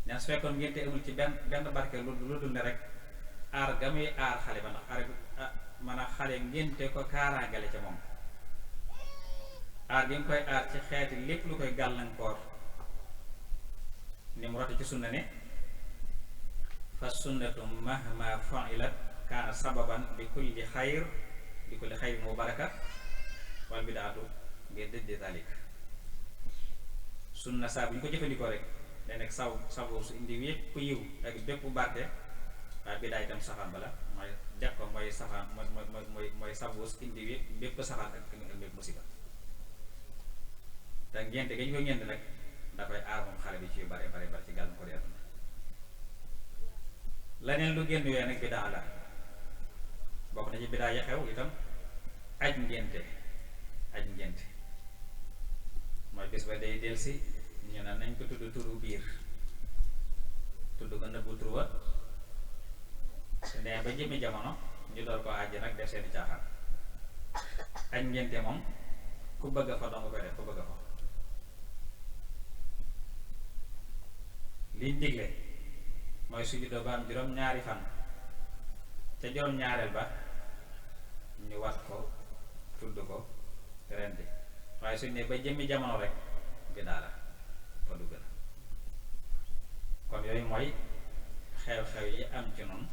ñan su fekkoon ngénte amul ci benn barke lu dul ne rek aar ga muy aar xale ba ndax man a xale ngénte ko kaaraangale ca moom aar gi nga koy aar ci xeeti lépp lu koy gàllankoor ni mu rote ci sunna ne fa sunnatu mahma fa'ilat kaana sababan li kulli xayr mu baraka wal bidaatu ngir dëdde dalik. sunna saa bu ñu ko jëfandikoo rek day nekk sabu su indi yépp yiw ak bépp barke waaye bidaa itam safaan bala mooy jag ko mooy safaan mooy sabu su indi yépp bépp safaan ak bépp musiba. te ngénte ga ñu ko ngénte nag da koy aar moom xale bi ci yu bare bare bare ci gàllankoor yi àdduna. leneen lu génn yooyu nag bidaa la bokk na ci bidaa ya xew itam aj ngénte mooy bis ba day delsi ñu ne nañ ko tudd turu biir tudd ko nëbbu tur wa su nee ba jëmmi jamono ñu door ko àjj nag def seeni caaxaan. aj ngénte moom ku bëgg a fa dong koy def ku bëgg a fa liñ digle mooy su juddoo ba am juróom-ñaari fan ca juróom-ñaareel ba ñu wat ko tudd ko rendi waaye suñ ne ba jëmmi jamono rek bi daala fa dugg na. kon yooyu mooy xew-xew yi am ci noonu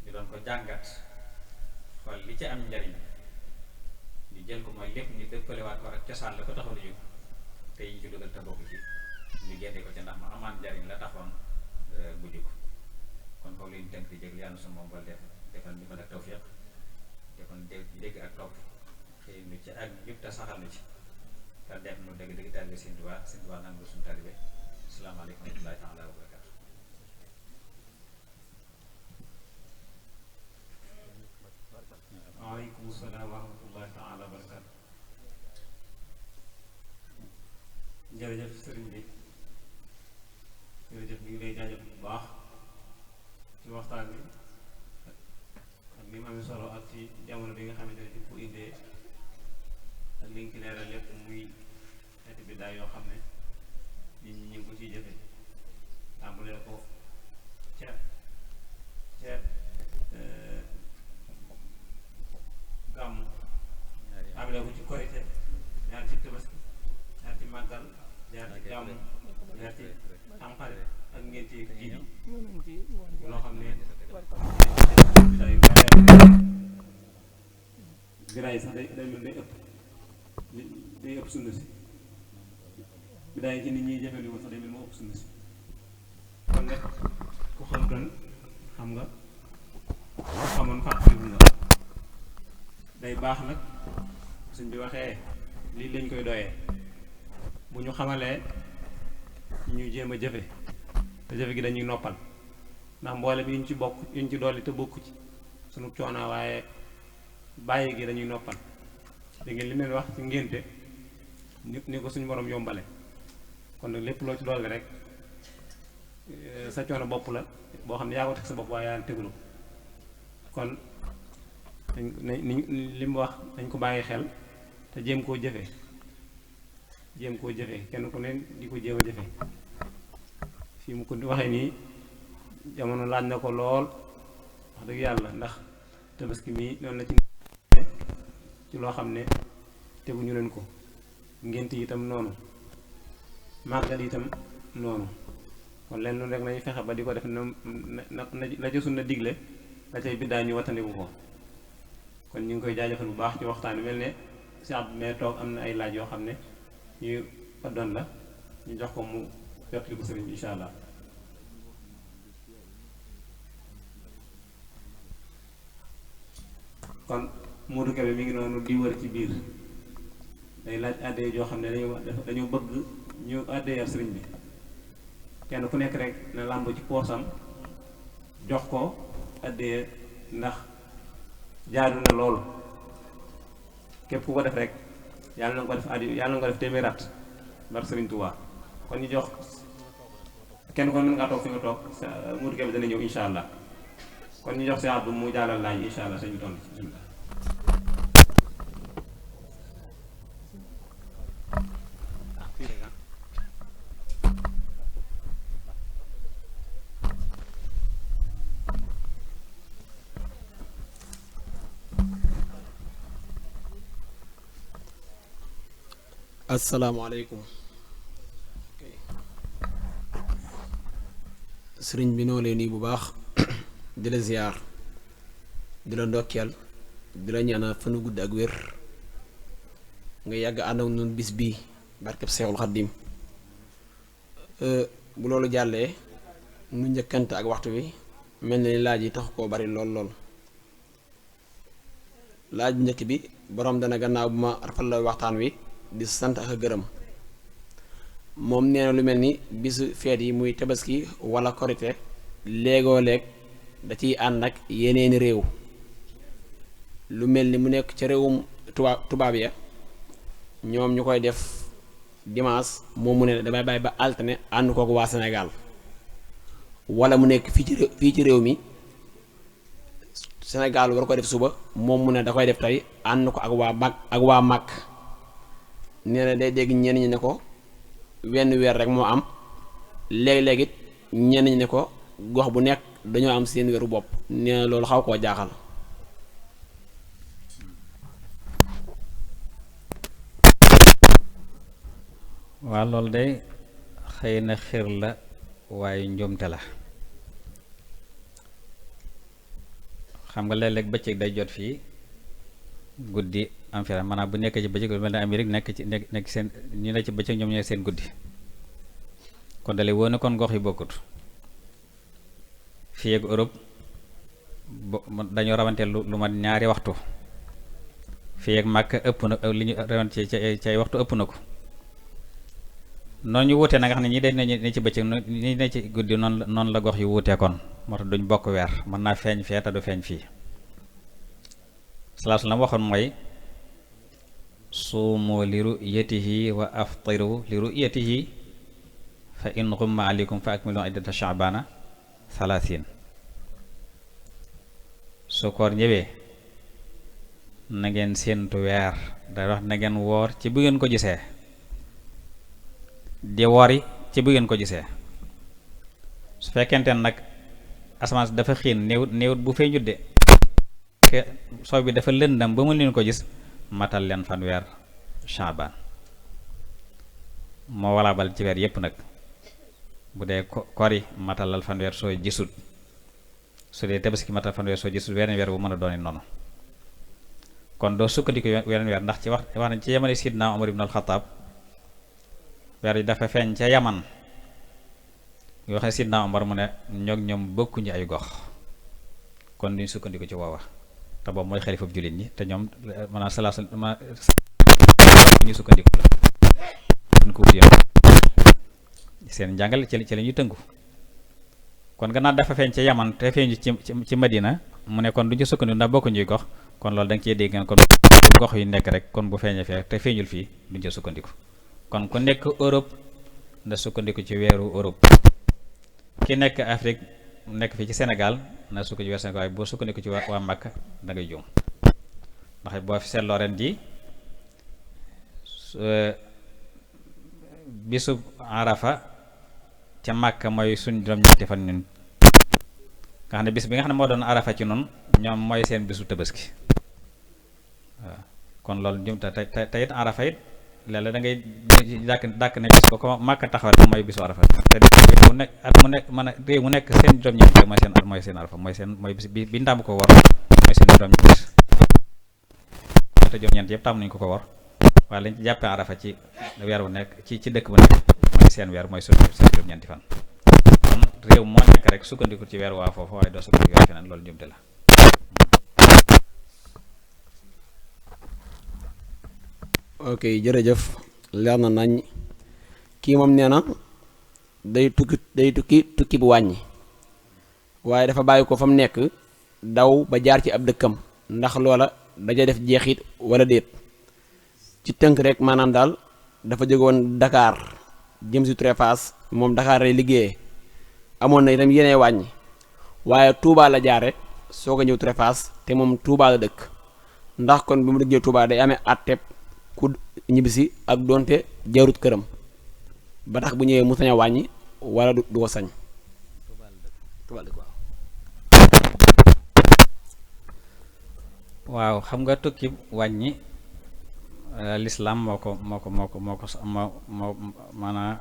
ñu doon ko jàngat xool li ci am njariñ ñu jël ko mooy lépp ñu dëppalewaat ko ak cosaan la ko taxaw di jóg te yi ñu ci dugal te bokk ci ñu génne ko ci ndax ma amaan njariñ la taxoon bu jóg. kon foofu li ñu tënk di jéglu yàlla su moom bal defal ñu mën ak tawfiq defal dégg ak topp xëy nu ci ak jub te saxal nu ci te def nu dëgg dëgg taalibe Sëñ Tuubaa nangu suñu taalibe. asalaamaaleykum wa rahmatullaahi taala wa barakaatu. waaleykum salaam wa rahmatullaahi taala wa barakaatu. jërëjëf sëriñ bi jërëjëf ñu ngi lay jaajëf bu baax ci waxtaan bi ak ni mu amee solo ak ci jamono bi nga xamante ne di ko indee ak li nga ci leeral lépp muy xeeti biddaa yoo xam ne nit ñi ñu ngi ko ciy jëfe tàmbalee ko ca gàmmu tàmbalee ko ci korite ñaar ci tabaski ñaar ci màggal ñaar ci gàmmu ñaar ci tamxarit ak ngénte ak jiit yi loo xam ne bidaa yu bari bidaa yi sax day mel day ëpp sunna si bidaa yi ci nit ñi jëfandikoo sax day mel moo ëpp sunna si kon nag ku xam doon xam nga ku xamoon fàttaliku nga day baax nag suñ bi waxee lii lañ koy doyee bu ñu xamalee ñu jéem a jëfe te jëfe gi dañuy noppal ndax mboole bi yuñ ci bokk yuñ ci dolli te bokk ci sunu coona waaye bàyyi gi dañuy noppal dégg ngeen li leen wax ci ngénte ni ko suñu borom yombale kon nag lépp loo ci dolli rek sa coono bopp la boo xam ne yaa ko teg sa bopp waaye yaa tegulu kon li mu wax dañ ko bàyyi xel te jéem koo jëfe kenn ku ne di ko jéem a jëfe fii mu ko waxee nii jamono laaj na ko lool wax dëgg yàlla ndax tabaski mii noonu la ci loo xam ne teguñu leen ko ngént itam noonu màggal itam noonu kon leen lu rek nañu fexe ba di ko def na la ca sunna digle la cay biddaa ñu wattandiku ko kon ñu ngi koy jaajëfal bu baax ci waxtaan wi mel ne si ab mee toog am na ay laaj yoo xam ne ñu addoon la ñu jox ko mu jot li ko sëriñ bi incha allah. kon Modou Kébé mi ngi noonu di wër ci biir day laaj àddee joo xam ne dañoo bëgg ñu àddeeyal sëriñ bi kenn ku nekk rek na làmb ci poosam jox ko àddee ndax jaadu na loolu képp ku ko def rek yàlla na nga ko def addi yàlla na nga ko def téeméer at bar sëriñ Tuubaa kon ñu jox kenn kon mën ngaa toog fi nga toog Modou Kébé dana ñëw insha allah kon ñu jox si Abdou mu jàllal laaj insha allah sañu tontu ci bismillah. asalaamaaleykum sëriñ bi noo leen nii bu baax di la ziyaar di la ndokkeel di la ñaanal fanu gudd ak wér nga yàgg ànd ak noonu bis bii barkeb Seexul Xaddim bu loolu jàllee nu njëkkante ak waxtu wi mel na ni laaj yi tax koo bari lool laaj bu njëkk bi boroom dana gannaaw bu ma rafetloo waxtaan wi di sant ak a gërëm moom nee na lu mel ni bisu feet yi muy tabaski wala korite léegoo léeg da ciy ànd ak yeneeni réew lu mel ni mu nekk ca réewum tubaab ya ñoom ñu koy def dimanche moom mu ne damay bàyyi ba altine ànd kook waa Sénégal wala mu nekk fii ci réew mi Sénégal war ko def suba moom mu ne da koy def tey ànd ko ak waa Màkk nee na day dégg ñenn ñi ne ko wenn weer rek moo am léeg-léeg it ñenn ñi ne ko gox bu nekk dañoo am seen weeru bopp nee na loolu xaw koo jaaxal. waaw loolu day xëy na xir la waaye njuumte la xam nga léeg-léeg bëccëg day jot fii guddi am fi maanaam bu nekk ci bëccëg lu mel ne Amérique nekk seen ñu ne ci bëccëg ñoom ñooy seen guddi kon dale woo ne kon gox yi bokkut fii ak Europe dañoo rawante lu ma ñaari waxtu fii ak Màkka ëpp na li ñu rawante ci ay waxtu ëpp na ko noonu ñu wuutee na nga xam ne ñi dañ ne ci bëccëg ñi ne ci guddi noonu la gox yu wuutee kon moo tax duñ bokk weer mën naa feeñ fee te du feeñ fii salaasu la waxoon mooy suumu li ru'yatihi wa aftiru li ru'yatihi fa in ghumma alaykum fa akmilu iddata sha'bana 30 su koor ñëwee na ngeen séentu weer day wax na ngeen woor ci bu ngeen ko gisee di wori ci bu ngeen ko gisee su fekkente nag asamaan dafa xiin néewut bu fay judde soow bi dafa lëndam ba mu leen ko gis matal leen fanweer Shaaban moo walaabal ci weer yépp nag bu dee kori matalal fanweer soo gisut su dee tabaski matal fanweer soo gisut weneen weer bu mën a dooni noonu kon doo sukkandiku weneen weer ndax ci wax nañ ci yamane Sidna Umar ibn al-Khattab weer yi dafa feeñ ca Yaman yoo xam ne Sidna Umar mu ne ñoom bokkuñu ay gox kon duñ sukkandiku ci woowa te boobu mooy xalifa bu jullit ñi te ñoom maanaam ñu sukkandiku la ñu ko wutee seen njàngal ci la ñuy tënku kon gannaaw dafa feeñ ca Yaman te feeñu ci Madina mu ne kon duñ ci sukkandiku ndax bokkuñuy gox kon loolu da nga cee dégg ngeen kon gox yu nekk rek kon bu feeñee fee te feeñul fii duñ ci sukkandiku kon ku nekk Europe nda sukkandiku ci weeru Europe ki nekk Afrique nekk fii ci Sénégal na sukkandiku ci weeru Sénégal waaye boo sukkandiku ci waa Makka da ngay juum ndax boo fi seetloo ren ji bisu Arafa ca Makka mooy suñ juróom-ñetti fan ñun nga xam ne bis bi nga xam ne moo doon Arafa ci noonu ñoom mooy seen bisu Tabaski waaw kon loolu juum te it Arafa it léeg-léeg da ngay dàkk ne bis ba ko Makka taxaw rek mooy bisu Arafa te mu nekk at mu nekk mën a réew mu nekk seen juróom-ñeent mooy seen Arafa mooy bis bi ndàmb ko war mooy seen juróom-ñeent te juróom-ñeent yëpp tàmm nañu ko war waaye lañ ci jàppee Arafa ci weer bu nekk ci dëkk bu nekk mooy seen weer mooy seen juróom-ñeenti fan kon réew moo nekk rek sukkandiku ci weer waa foofu waaye doo sukkandiku weer feneen loolu jumte la ok jërëjëf leer na nañ. kii moom nee na day tukki bu wàññi waaye dafa bàyyi ko fa mu nekk daw ba jaar ci ab dëkkam ndax loola daja def jeexit wala déet. ci tënk rek maanaam daal dafa jóge woon Dakar jëm si Touré Fass moom Dakar lay liggéeyee amoon na itam yeneen wàññi waaye Touba la jaare soo ko ñëw Touré Fass te moom Touba la dëkk ndax kon bi mu dëggee Touba day amee àtteeb ku ñibbisi ak doonte jarut këram ba tax bu ñëwee mu sañ a wàññi wala du ko sañ. Touba la dëkk waaw xam nga tukki wàññi lislaam moo maanaam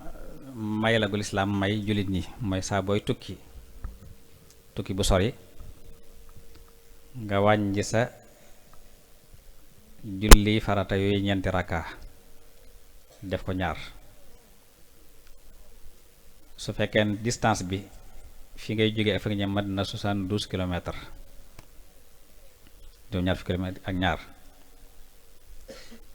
may la gu lislaam may jullit ñi mooy saa booy tukki bu sori nga wàññi sa julli farata yooyu ñeenti rakka def ko ñaar su fekkee distance bi fi ngay jógee ak fi nga ñëw mat na 72 kilomètres juróom ñaar fi kilomètres ak ñaar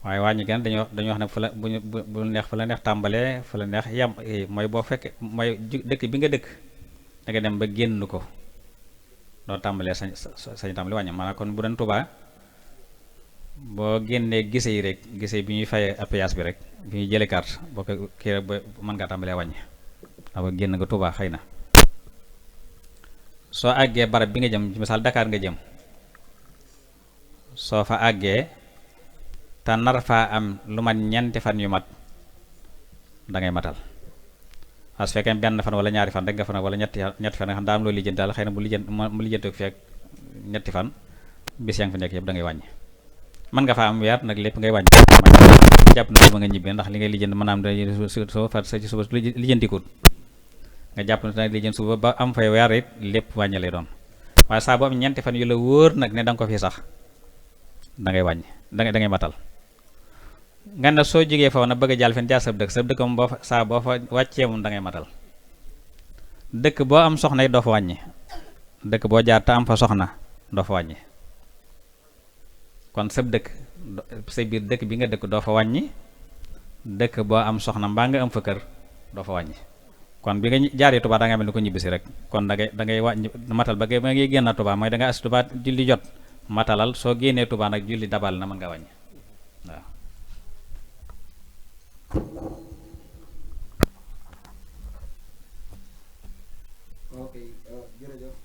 waaye wàññi gan dañoo wax ne fu la bu neex fu la neex tàmbalee fu la neex yam mooy boo fekkee mooy dëkk bi nga dëkk da nga dem ba génn ko doo tàmbalee sañ tàmbali wàññi maanaam kon bu doon Tuubaa boo génnee gise yi rek gise bi ñuy fayee péage bi rek bi ñuy jëlee carte boo ko kii rek ba mën ngaa tàmbalee wàññi ndax ba génn nga Tuubaa xëy na soo àggee barab bi nga jëm ci misaal Dakar nga jëm soo fa àggee te nar faa am lu mat ñeenti fan yu mat dangay matal as fekkee benn fan wala ñaari fan rek nga fan wala ñetti fan nga xam daa am loolu lijjanti daal xëy na mu lijjanti ko fekk ñetti fan bis yaa ngi fi nekk yëpp da ngay wàññi mën nga faa am weer nag lépp ngay wàññi jàpp na ba nga ñibbee ndax li ngay lijjanti mën naa am da soo fat sa ci suba lijjantikut nga jàpp na danga lijjanti suba ba am fay weer it lépp wàññi lay doon waaye saa boo am ñeenti fan yu la wóor nag ne da nga ko fi sax da ngay wàññi da ngay matal nga ne soo jógee foofu nag bëgg a jàll fen jaar sab dëkk moom boo fa wàccee moom da ngay matal dëkk boo am soxna yi doo fa wàññi dëkk boo jaar te am fa soxna doo fa wàññi kon sab dëkk sa biir dëkk bi nga dëkk doo fa wàññi dëkk boo am soxna mbaa nga am fa kër doo fa wàññi kon bi nga jaaree Tuubaa da nga mel ni ko ñibbisi rek kon da ngay wàññi matal ba ngay génn Tuubaa mooy da nga as Tuubaa julli jot matalal soo génnee Tuubaa nag julli dabal na mën nga wàññi waaw. ok jërëjëf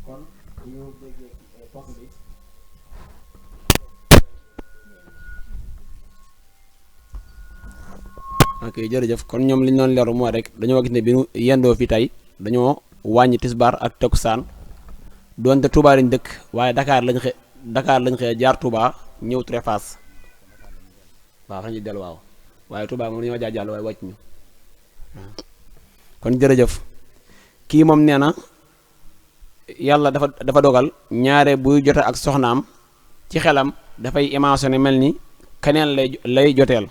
kon ñu déggee poste bi ok jërëjëf kon ñoom li ñu doon leeru mooy rek dañoo gis ne bi ñu yendoo fi tey dañoo wàññi tisbaar ak takkusaan doonte Touba lañ dëkk waaye Dakar lañ xëy jaar Touba ñëw Touré Fass waaw xañ ci dellu waaw waaye Touba moom dañoo jaar jàll waaye wàcc ñu kon jërëjëf kii moom nee na yàlla dafa dogal ñaare buy jote ak soxnaam ci xelam dafay imaginer mel ni keneen lay joteel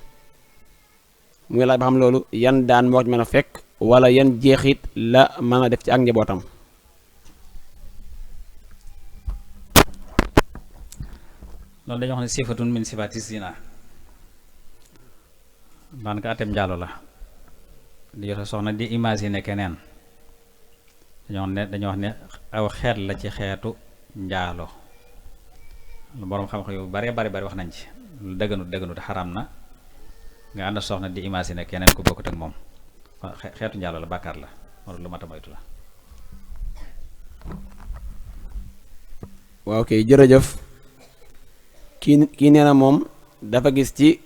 muy laaj ba xam loolu yan daan moo ci mën a fekk wala yan jeexit la mën a def ci ak njabootam. loolu dañoo xam ne sifatun min sifati zina daanaka atem njaalo la di jote soxna di imaginer keneen dañoo wax ne aw xeet la ci xeetu njaalo lu boroom xam-xam yu bari wax nañ ci lu dëgganu te xaram na nga ànd soxna di imaginer keneen ku bokkut ak moom xeetu njaalo la bàkkaar la wala lu mat a moytu la. waaw kay jërëjëf kii nee na moom dafa gis ci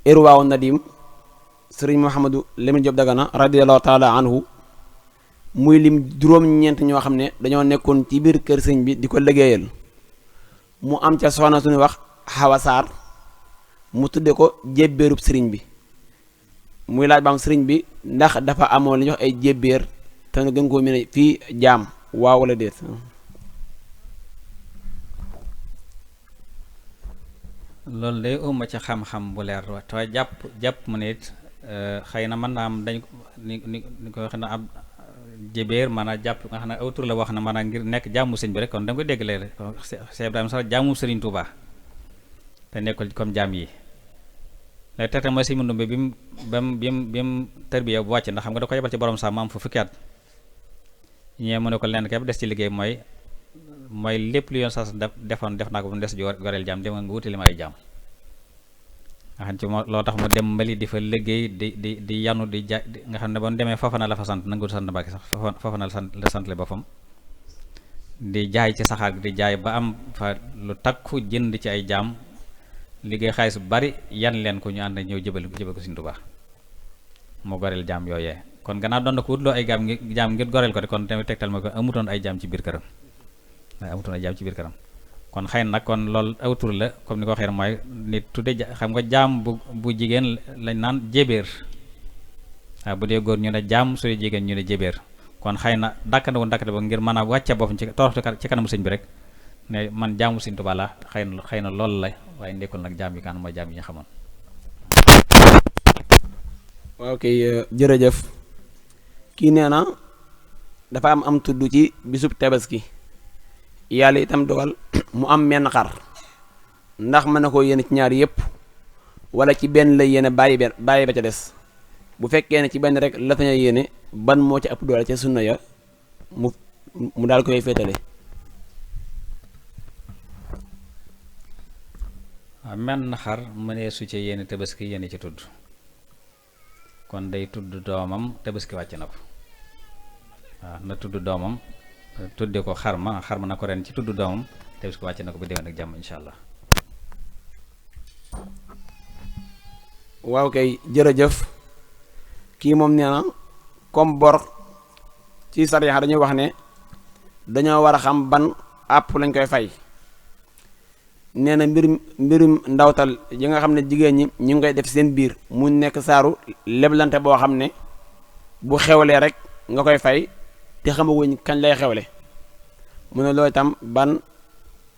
Irwaawu Nadim sëriñ Mouhamadou Lamine Diop Dagana radiyallahu taala anhu muy lim juróom-ñeent ñoo xam ne dañoo nekkoon ci biir kër sëñ bi di ko liggéeyal mu am ca soxna suñu wax Xawa Saar mu tudde ko jébbéerub sëriñ bi muy laaj ba am sëriñ bi ndax dafa amoon li ñuy wax ay jébbéer te nga gën koo mën a fii jaam waaw wala déet. loolu day umma ci xam-xam bu leer te jàpp mu ne it xëy na mën naa am dañ ni ko wax na ab jébéer maanaam jàpp nga xam ne aw tur la wax na maanaam ngir nekk jaamu sëñ bi rek kon da nga koy dégg léeg Cheikh Ibrahima sax jaamu Sëriñ Tuubaa te nekkul comme jaam yi lay tegtal mooy sëñ Mandumbe bi mu tarbiya bu wàcc ndax xam nga da ko yebal ci borom sax mu am fa fukki at ñee mu ne ko lenn képp des ci liggéey mooy lépp lu yoon sax defoon def naa ko bu mu des ji goreel jaam dem nga wutali ma ay jaam nga xam ci moo loo tax mu dem mbali di fa liggéey di yanu di ja nga xam ne ba mu demee foofa na la fa sant nangu sant Mbàkke sax foofa na la sant le boppam di jaay ci saxaar di jaay ba am fa lu takku jënd ci ay jaam liggéey xaalis bu bari yan leen ko ñu ànd ñëw jëbal ko Sëriñ Tuubaa mu goreel jaam yooyee kon gannaaw doon na ko wutloo ay jaam ngir goreel ko de kon tamit tegtal ma ko amutoon ay jaam ci biir këram waaye amutoon ay jaam ci biir këram kon xëy na nag kon loolu aw tur la comme ni ko waxee mooy nit tudde xam nga jaam bu jigéen lañ naan jébéer waaw bu dee góor ñu ne jaam su dee jigéen ñu ne jébéer kon xëy na dàkkante ba ngir mën a wàcce boppam ci toroxtu ci kanamu sëñ bi rek ne man jaamu Sëriñ Tuubaa la xëy na loolu la waaye nekkul nag jaam yi kan mooy jaam yi ñu xamoon. waaw kay jërëjëf kii nee na dafa am tudd ci bisub tabaski yàlla itam dogal mu am menn xar ndax mën na koo yéene ci ñaar yépp wala ci benn la yéene bàyyi ba ca des bu fekkee ne ci benn rek la faña yéene ban moo ci ëpp doole ca sunna ya mu daal koy féetale. waaw menn xar mënee su ci yéene tabaski yéene ci tudd kon day tudd doomam tabaski wàcc na ko waaw na tudd doomam tudde ko xar ma na ko ren ci tudd doomam tabaski wàcc na ko ba déwén ak jàmm insha allah. waaw kay jërëjëf kii moom nee na comme bor ci sariya dañuy wax ne dañoo war a xam ban àpp lañ koy fay. nee na mbirum ndawtal yi nga xam ne jigéen ñi ñu ngi koy def seen biir mu nekk saaru leblante boo xam ne bu xewlee rek nga koy fay te xamaguñ kañ lay xewle mu ne loolu itam ban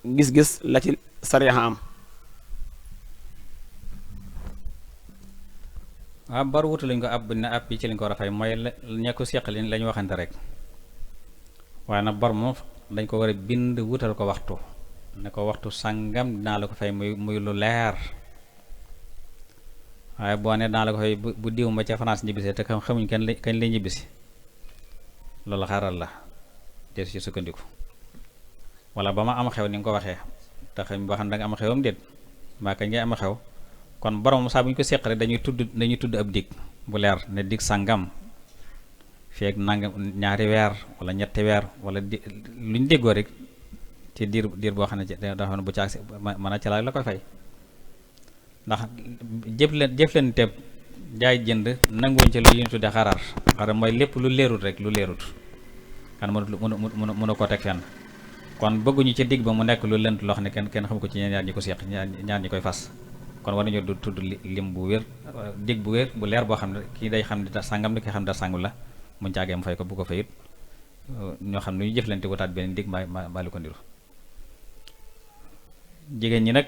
gis-gis la ci sariya am. waaw bar wutu lañ ko ab ne ab bi ci lañ ko war a fay mooy ña ko seqalin la ñu waxante rek waaye nag bar moom dañ ko war a bind wutal ko waxtu ne ko waxtu sàngam dinaa la ko fay muy lu leer waaye boo ne dinaa la ko fay bu diw ma ca France ñibbisee te xamuñ kañ lay ñibbisi loolu xaaral la deesu ci sukkandiku wala ba ma am xew ni nga ko waxee te xam boo xam ne da nga am xewam déet mbaa kañ ngay am xew kon borom saa bu ñu ko seq rek dañuy tudd ab dig bu leer ne dig sàngam feeg nangam ñaari weer wala ñetti weer wala lu ñu déggoo rek ci diir boo xam ne dafa xam ne bu caag si mën a ci la koy fay ndax jëflante jaay jënd nanguwuñ ci lu ñu tuddee xaraar mooy lépp lu leerut rek lu leerut kan mënu koo teg fenn kon bëgguñu ci digg ba mu nekk lu lënt loo xam ne kenn xamu ko ci ñaar ñi ko seq ñaar ñi koy fas kon war nañoo du tudd lim bu wér dig bu wér bu leer boo xam ne kii day xam ne da sàngam la ki xam ne da sàngu la muñ caagee mu fay ko bu ko fayit ñoo xam ne ñu jëflante wutaat beneen dig mbaa lu ko ndiru jigéen ñi nag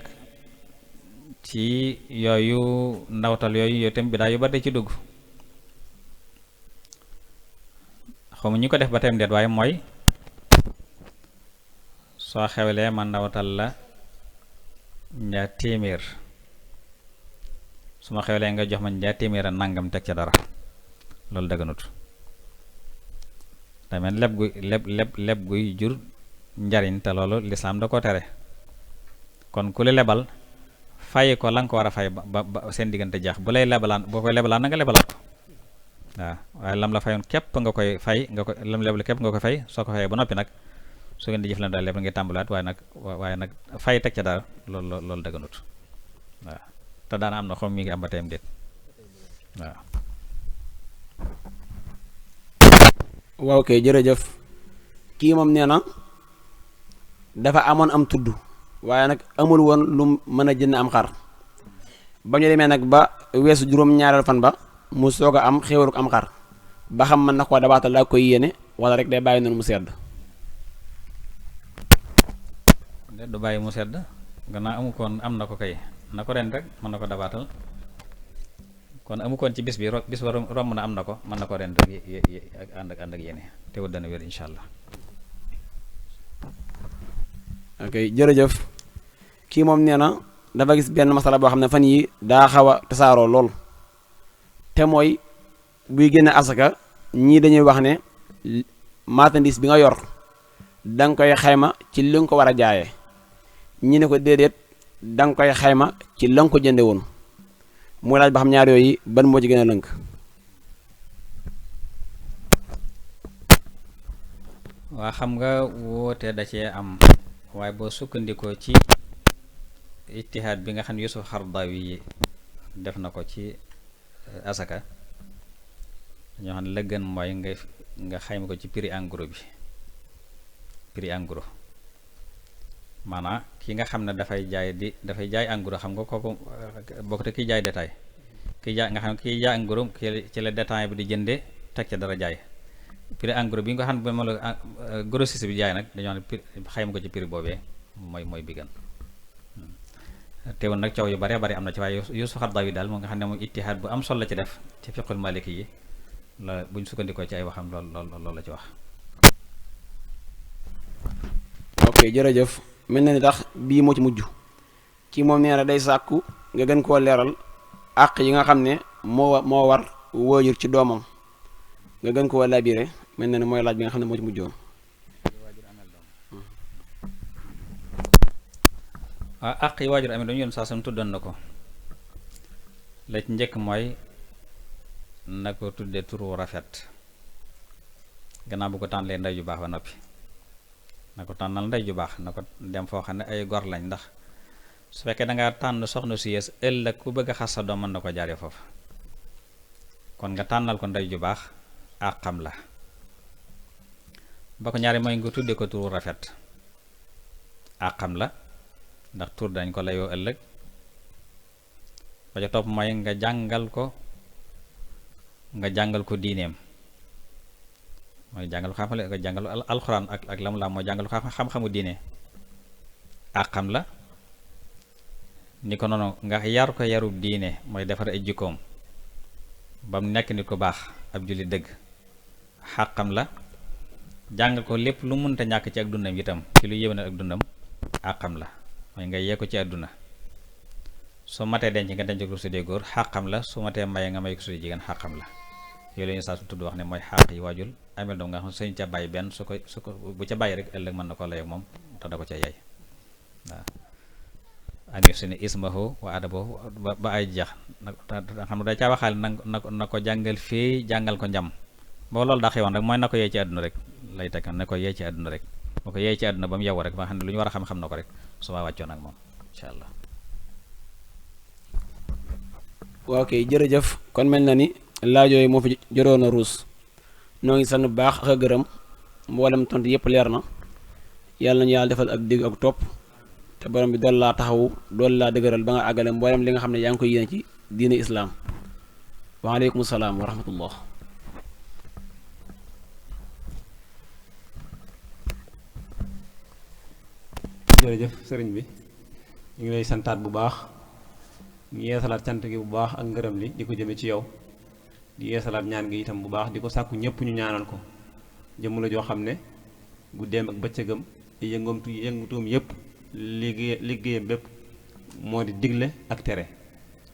ci yooyu ndawtal yooyu tam bi daa yu bari ci dugg xamu ñu ko def ba tey ndeet waaye mooy soo xewlee man ndawtal la ñaar téeméer su ma xewlee nga jox ma ñaar téeméer a nangam teg ca dara loolu daganut tamit leb guy jur njariñ te loolu lislaam da ko tere kon ku la lebal fay ko la nga ko war a fay ba seen diggante jaax bu lay lebalaan boo koy lebalaan na nga lebalaat ko waaw waaye lam la fayoon képp nga koy fay lam lebal képp nga koy fay soo ko fayee ba noppi nag su ngeen di jëflante daal lépp nga tàmbalaat waaye nag fay teg ca dara loolu daganut waaw te daana am na xom mi ngi am ba teyam déet waaw. waaw kay jërëjëf kii moom nee na dafa amoon am tudd waaye nag amul woon lu mën a jënd am xar ba ñu demee nag ba weesu juróom-ñaareel fan ba mu soog a am xéwaluk am xar ba xam mën na koo dabaatal daa koy yéene wala rek day bàyyi noonu mu sedd. du bàyyi mu sedd gannaaw amu koon am na ko kay na ko ren rek mën na ko dabaatal kon amu koon ci bis bi romb na am na ko mën na ko ren rek ak ànd ak yéene te wut dana wér insha allah. ok jërëjëf kii moom nee na dafa gis benn masala boo xam ne fan yi daa xaw a tasaaroo lool te mooy buy génne asaka ñii dañuy wax ne marchandise bi nga yor danga koy xayma ci li nga ko war a jaayee ñi ne ko déedéet danga koy xayma ci la nga ko jënde woon muy laaj ba xam ñaar yooyu ban moo ci gën a lënk. waa xam nga woote da cee am waaye boo sukkandikoo ci ijtihaad bi nga xam ne Yusuf Xardawi def na ko ci asaka ñoo xam ne la gën mooy nga xayma ko ci prix en gros bi prix en gros maanaam ki nga xam ne dafay jaay en gros xam nga kooku bokk te kiy jaay détail kiy jaay nga xam ne kiy jaay en gros ci la détail bi di jënde teg ca dara jaay prix en gros bi nga xam ne moom la grossiste bi jaay nag dañoo xam ne xayma ko ci prix boobee mooy bi gën teewul nag coow yu bare bare am na ci waaye Yuusuf Xardawi daal moo nga xam ne moom ittihaad bu am solo la ci def ci fiqhul maliki yi la buñ sukkandikoo ci ay waxam lool la ci wax. ok jërëjëf mel na ni tax bii moo ci mujj kii moom nee na day sàkku nga gën koo leeral àq yi nga xam ne moo war waajur ci doomam nga gën koo labiré mel na ni mooy laaj bi nga xam ne moo ci mujjoon. waaw àq yi waajur amee dañu yoon saa sam tuddoon na ko la ci njëkk mooy na ko tudde turu rafet gannaaw bu ko tànnalee ndey ju baax ba noppi na ko tànnal ndey ju baax na ko dem foo xam ne ay gor lañ ndax su fekkee dangaa tànn soxna su yées ëllëg ku bëgg a xas sa doom mën na ko jaaree foofu kon nga tànnal ko ndey ju baax àqam la ba ko ñaari mooy nga tudde ko turu rafet àqam la ndax tur dañ ko layoo ëllëg ba ca topp mooy nga jàngal ko diineem mooy jàngal ko xam-xam nga jàngal alxuraan ak la mu la mooy jàngal ko xam-xamu diine àqam la ni ko noonu nga yar ko yarub diine mooy defar ay jikkoom ba mu nekk nit ku baax ab julli dëgg xàqam la jàngal ko lépp lu mënta ñàkk ci ak dundam itam ci lu yéwénal ak dundam àqam la mooy nga yee ko ci àdduna su matee denc nga denc ko su dee góor xàqam la su matee maye nga may ko su dee jigéen xàqam la yooyu la ñu saa su tudd wax ne mooy xàq yi waajur amel doom nga xam suñ ca bàyyi benn su ko bu ca bàyyi rek ëllëg mën na ko lay ak moom te da ko ca yaay waaw ani su ne ismahu wa adabahu ba ay jeex na xam ne da caa waxaale na ko jàngal fii jàngal ko njam boo loolu daa xewoon rek mooy na ko yee ci àdduna rek lay teg na ko yee ci àdduna rek boo ko yee ci àdduna ba mu yewu rek ba nga xam ne lu ñu war a xam na ko rek su ma wàccoon ak moom incha allah. waaw kay jërëjëf kon mel na ni laaj yooyu moo fi joroon a ruus noo ngi sant bu baax ak a gërëm mboolem tontu yëpp leer na yàlla nañu yàlla defal ak dégg ak topp te borom bi dool laa taxawu dool laa dëgëral ba nga àggale mboolem li nga xam ne yaa ngi koy yéene ci diine islaam waaleykum salaam wa rahmatullah. jërëjëf sëriñ bi ñu ngi lay santaat bu baax ñu yeesalaat cant gi bu baax ak ngërëm li di ko jëme ci yow di yeesalaat ñaan gi itam bu baax di ko sàkku ñëpp ñu ñaanal ko jëmm la joo xam ne guddeem ak bëccëgam yëngutuum yëpp liggéeyam bépp moo di digle ak tere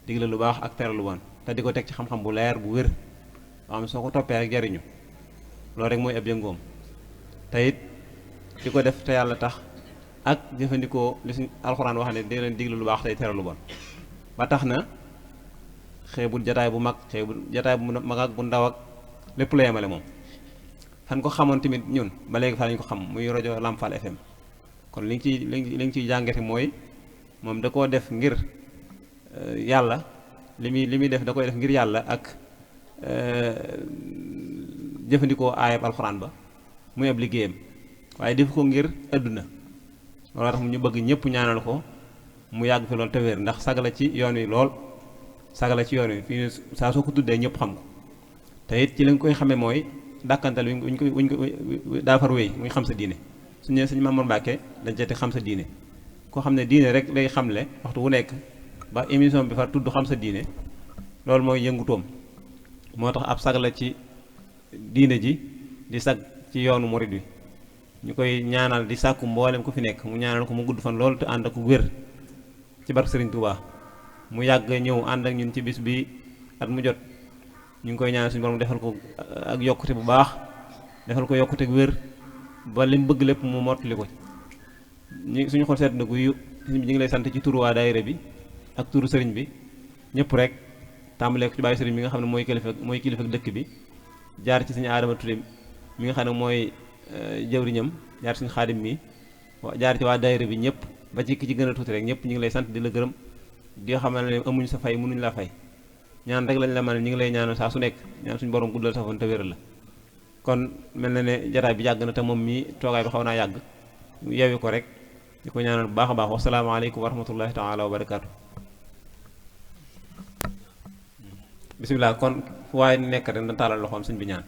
digle lu baax ak tere lu bon te di ko teg ci xam-xam bu leer bu wér am soo ko toppee rek jariñu loolu rek mooy ab yëngoom te it di ko def te yàlla tax ak jëfandikoo li suñ alxuraan wax ne di leen digle lu baax tey tere lu bon ba tax na xeebul jataay bu mag xeebul jataay bu mag ak bu ndaw ak lépp la yemale moom fan ko xamoon tamit ñun ba léegi fa lañ ko xam muy rajo Lamfal FM kon li nga ciy jàngate mooy moom da koo def ngir yàlla li muy def da koy def ngir yàlla ak jëfandikoo aayab alxuraan ba muy ab liggéeyam waaye def ko ngir àdduna loolu tax ñu bëgg ñëpp ñaanal ko mu yàgg fi loolu te wér ndax sagala ci yoon wi lool sagala ci yoon wi fii saa soo ko tuddee ñëpp xam ko te it ci lañ koy xamee mooy dàkkantal wuñ ko daa far wéy muy xam sa diine su ñëwee sëñ Mamour Mbacke dañ cee teg xam sa diine koo xam ne diine rek lay xamle waxtu wu nekk ba émission bi far tudd xam sa diine loolu mooy yëngutoom moo tax ab sag la ci diine ji di sag ci yoonu murid wi ñu koy ñaanal di sàkku mboolem ku fi nekk mu ñaanal ko mu gudd fan loolu te ànd ak wér ci barke Sëriñ Tuubaa mu yàgg ñëw ànd ak ñun ci bis bi at mu jot ñu ngi koy ñaan suñu borom defal ko ak yokkute bu baax defal ko yokkute ak wér ba li mu bëgg lépp mu mottali ko suñu xol seet na guy ñu ngi lay sant ci turu waa daayira bi ak turu sëriñ bi ñëpp rek tàmbalee ko ci bàyyi sëriñ mi nga xam ne mooy kilifa dëkk bi jaar ci suñu Adama Touré mi nga xam ne mooy jëwriñam jaar suñu xaadim mi jaar ci waa daayira bi ñëpp ba ci ki ci gën a tuuti rek ñëpp ñu ngi lay sant di la gërëm di xamal ne amuñu sa fay mënuñu la fay ñaan rek lañ la mën ñu ngi lay ñaanal saa su nekk ñaan suñu borom guddal sa fan te wéral la kon mel na ne jataay bi yàgg na te moom mii toogaay bi xaw naa yàgg yeewi ko rek di ko ñaanal bu baax a baax wasalaamaaleykum wa rahmatullahi taala wa barakaatu bisimilah kon fu waaye nekk rek na taalal loxoom sëñ bi ñaan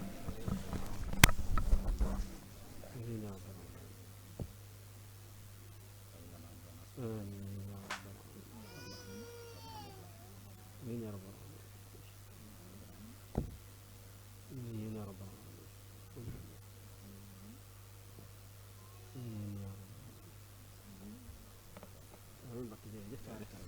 jërëjëf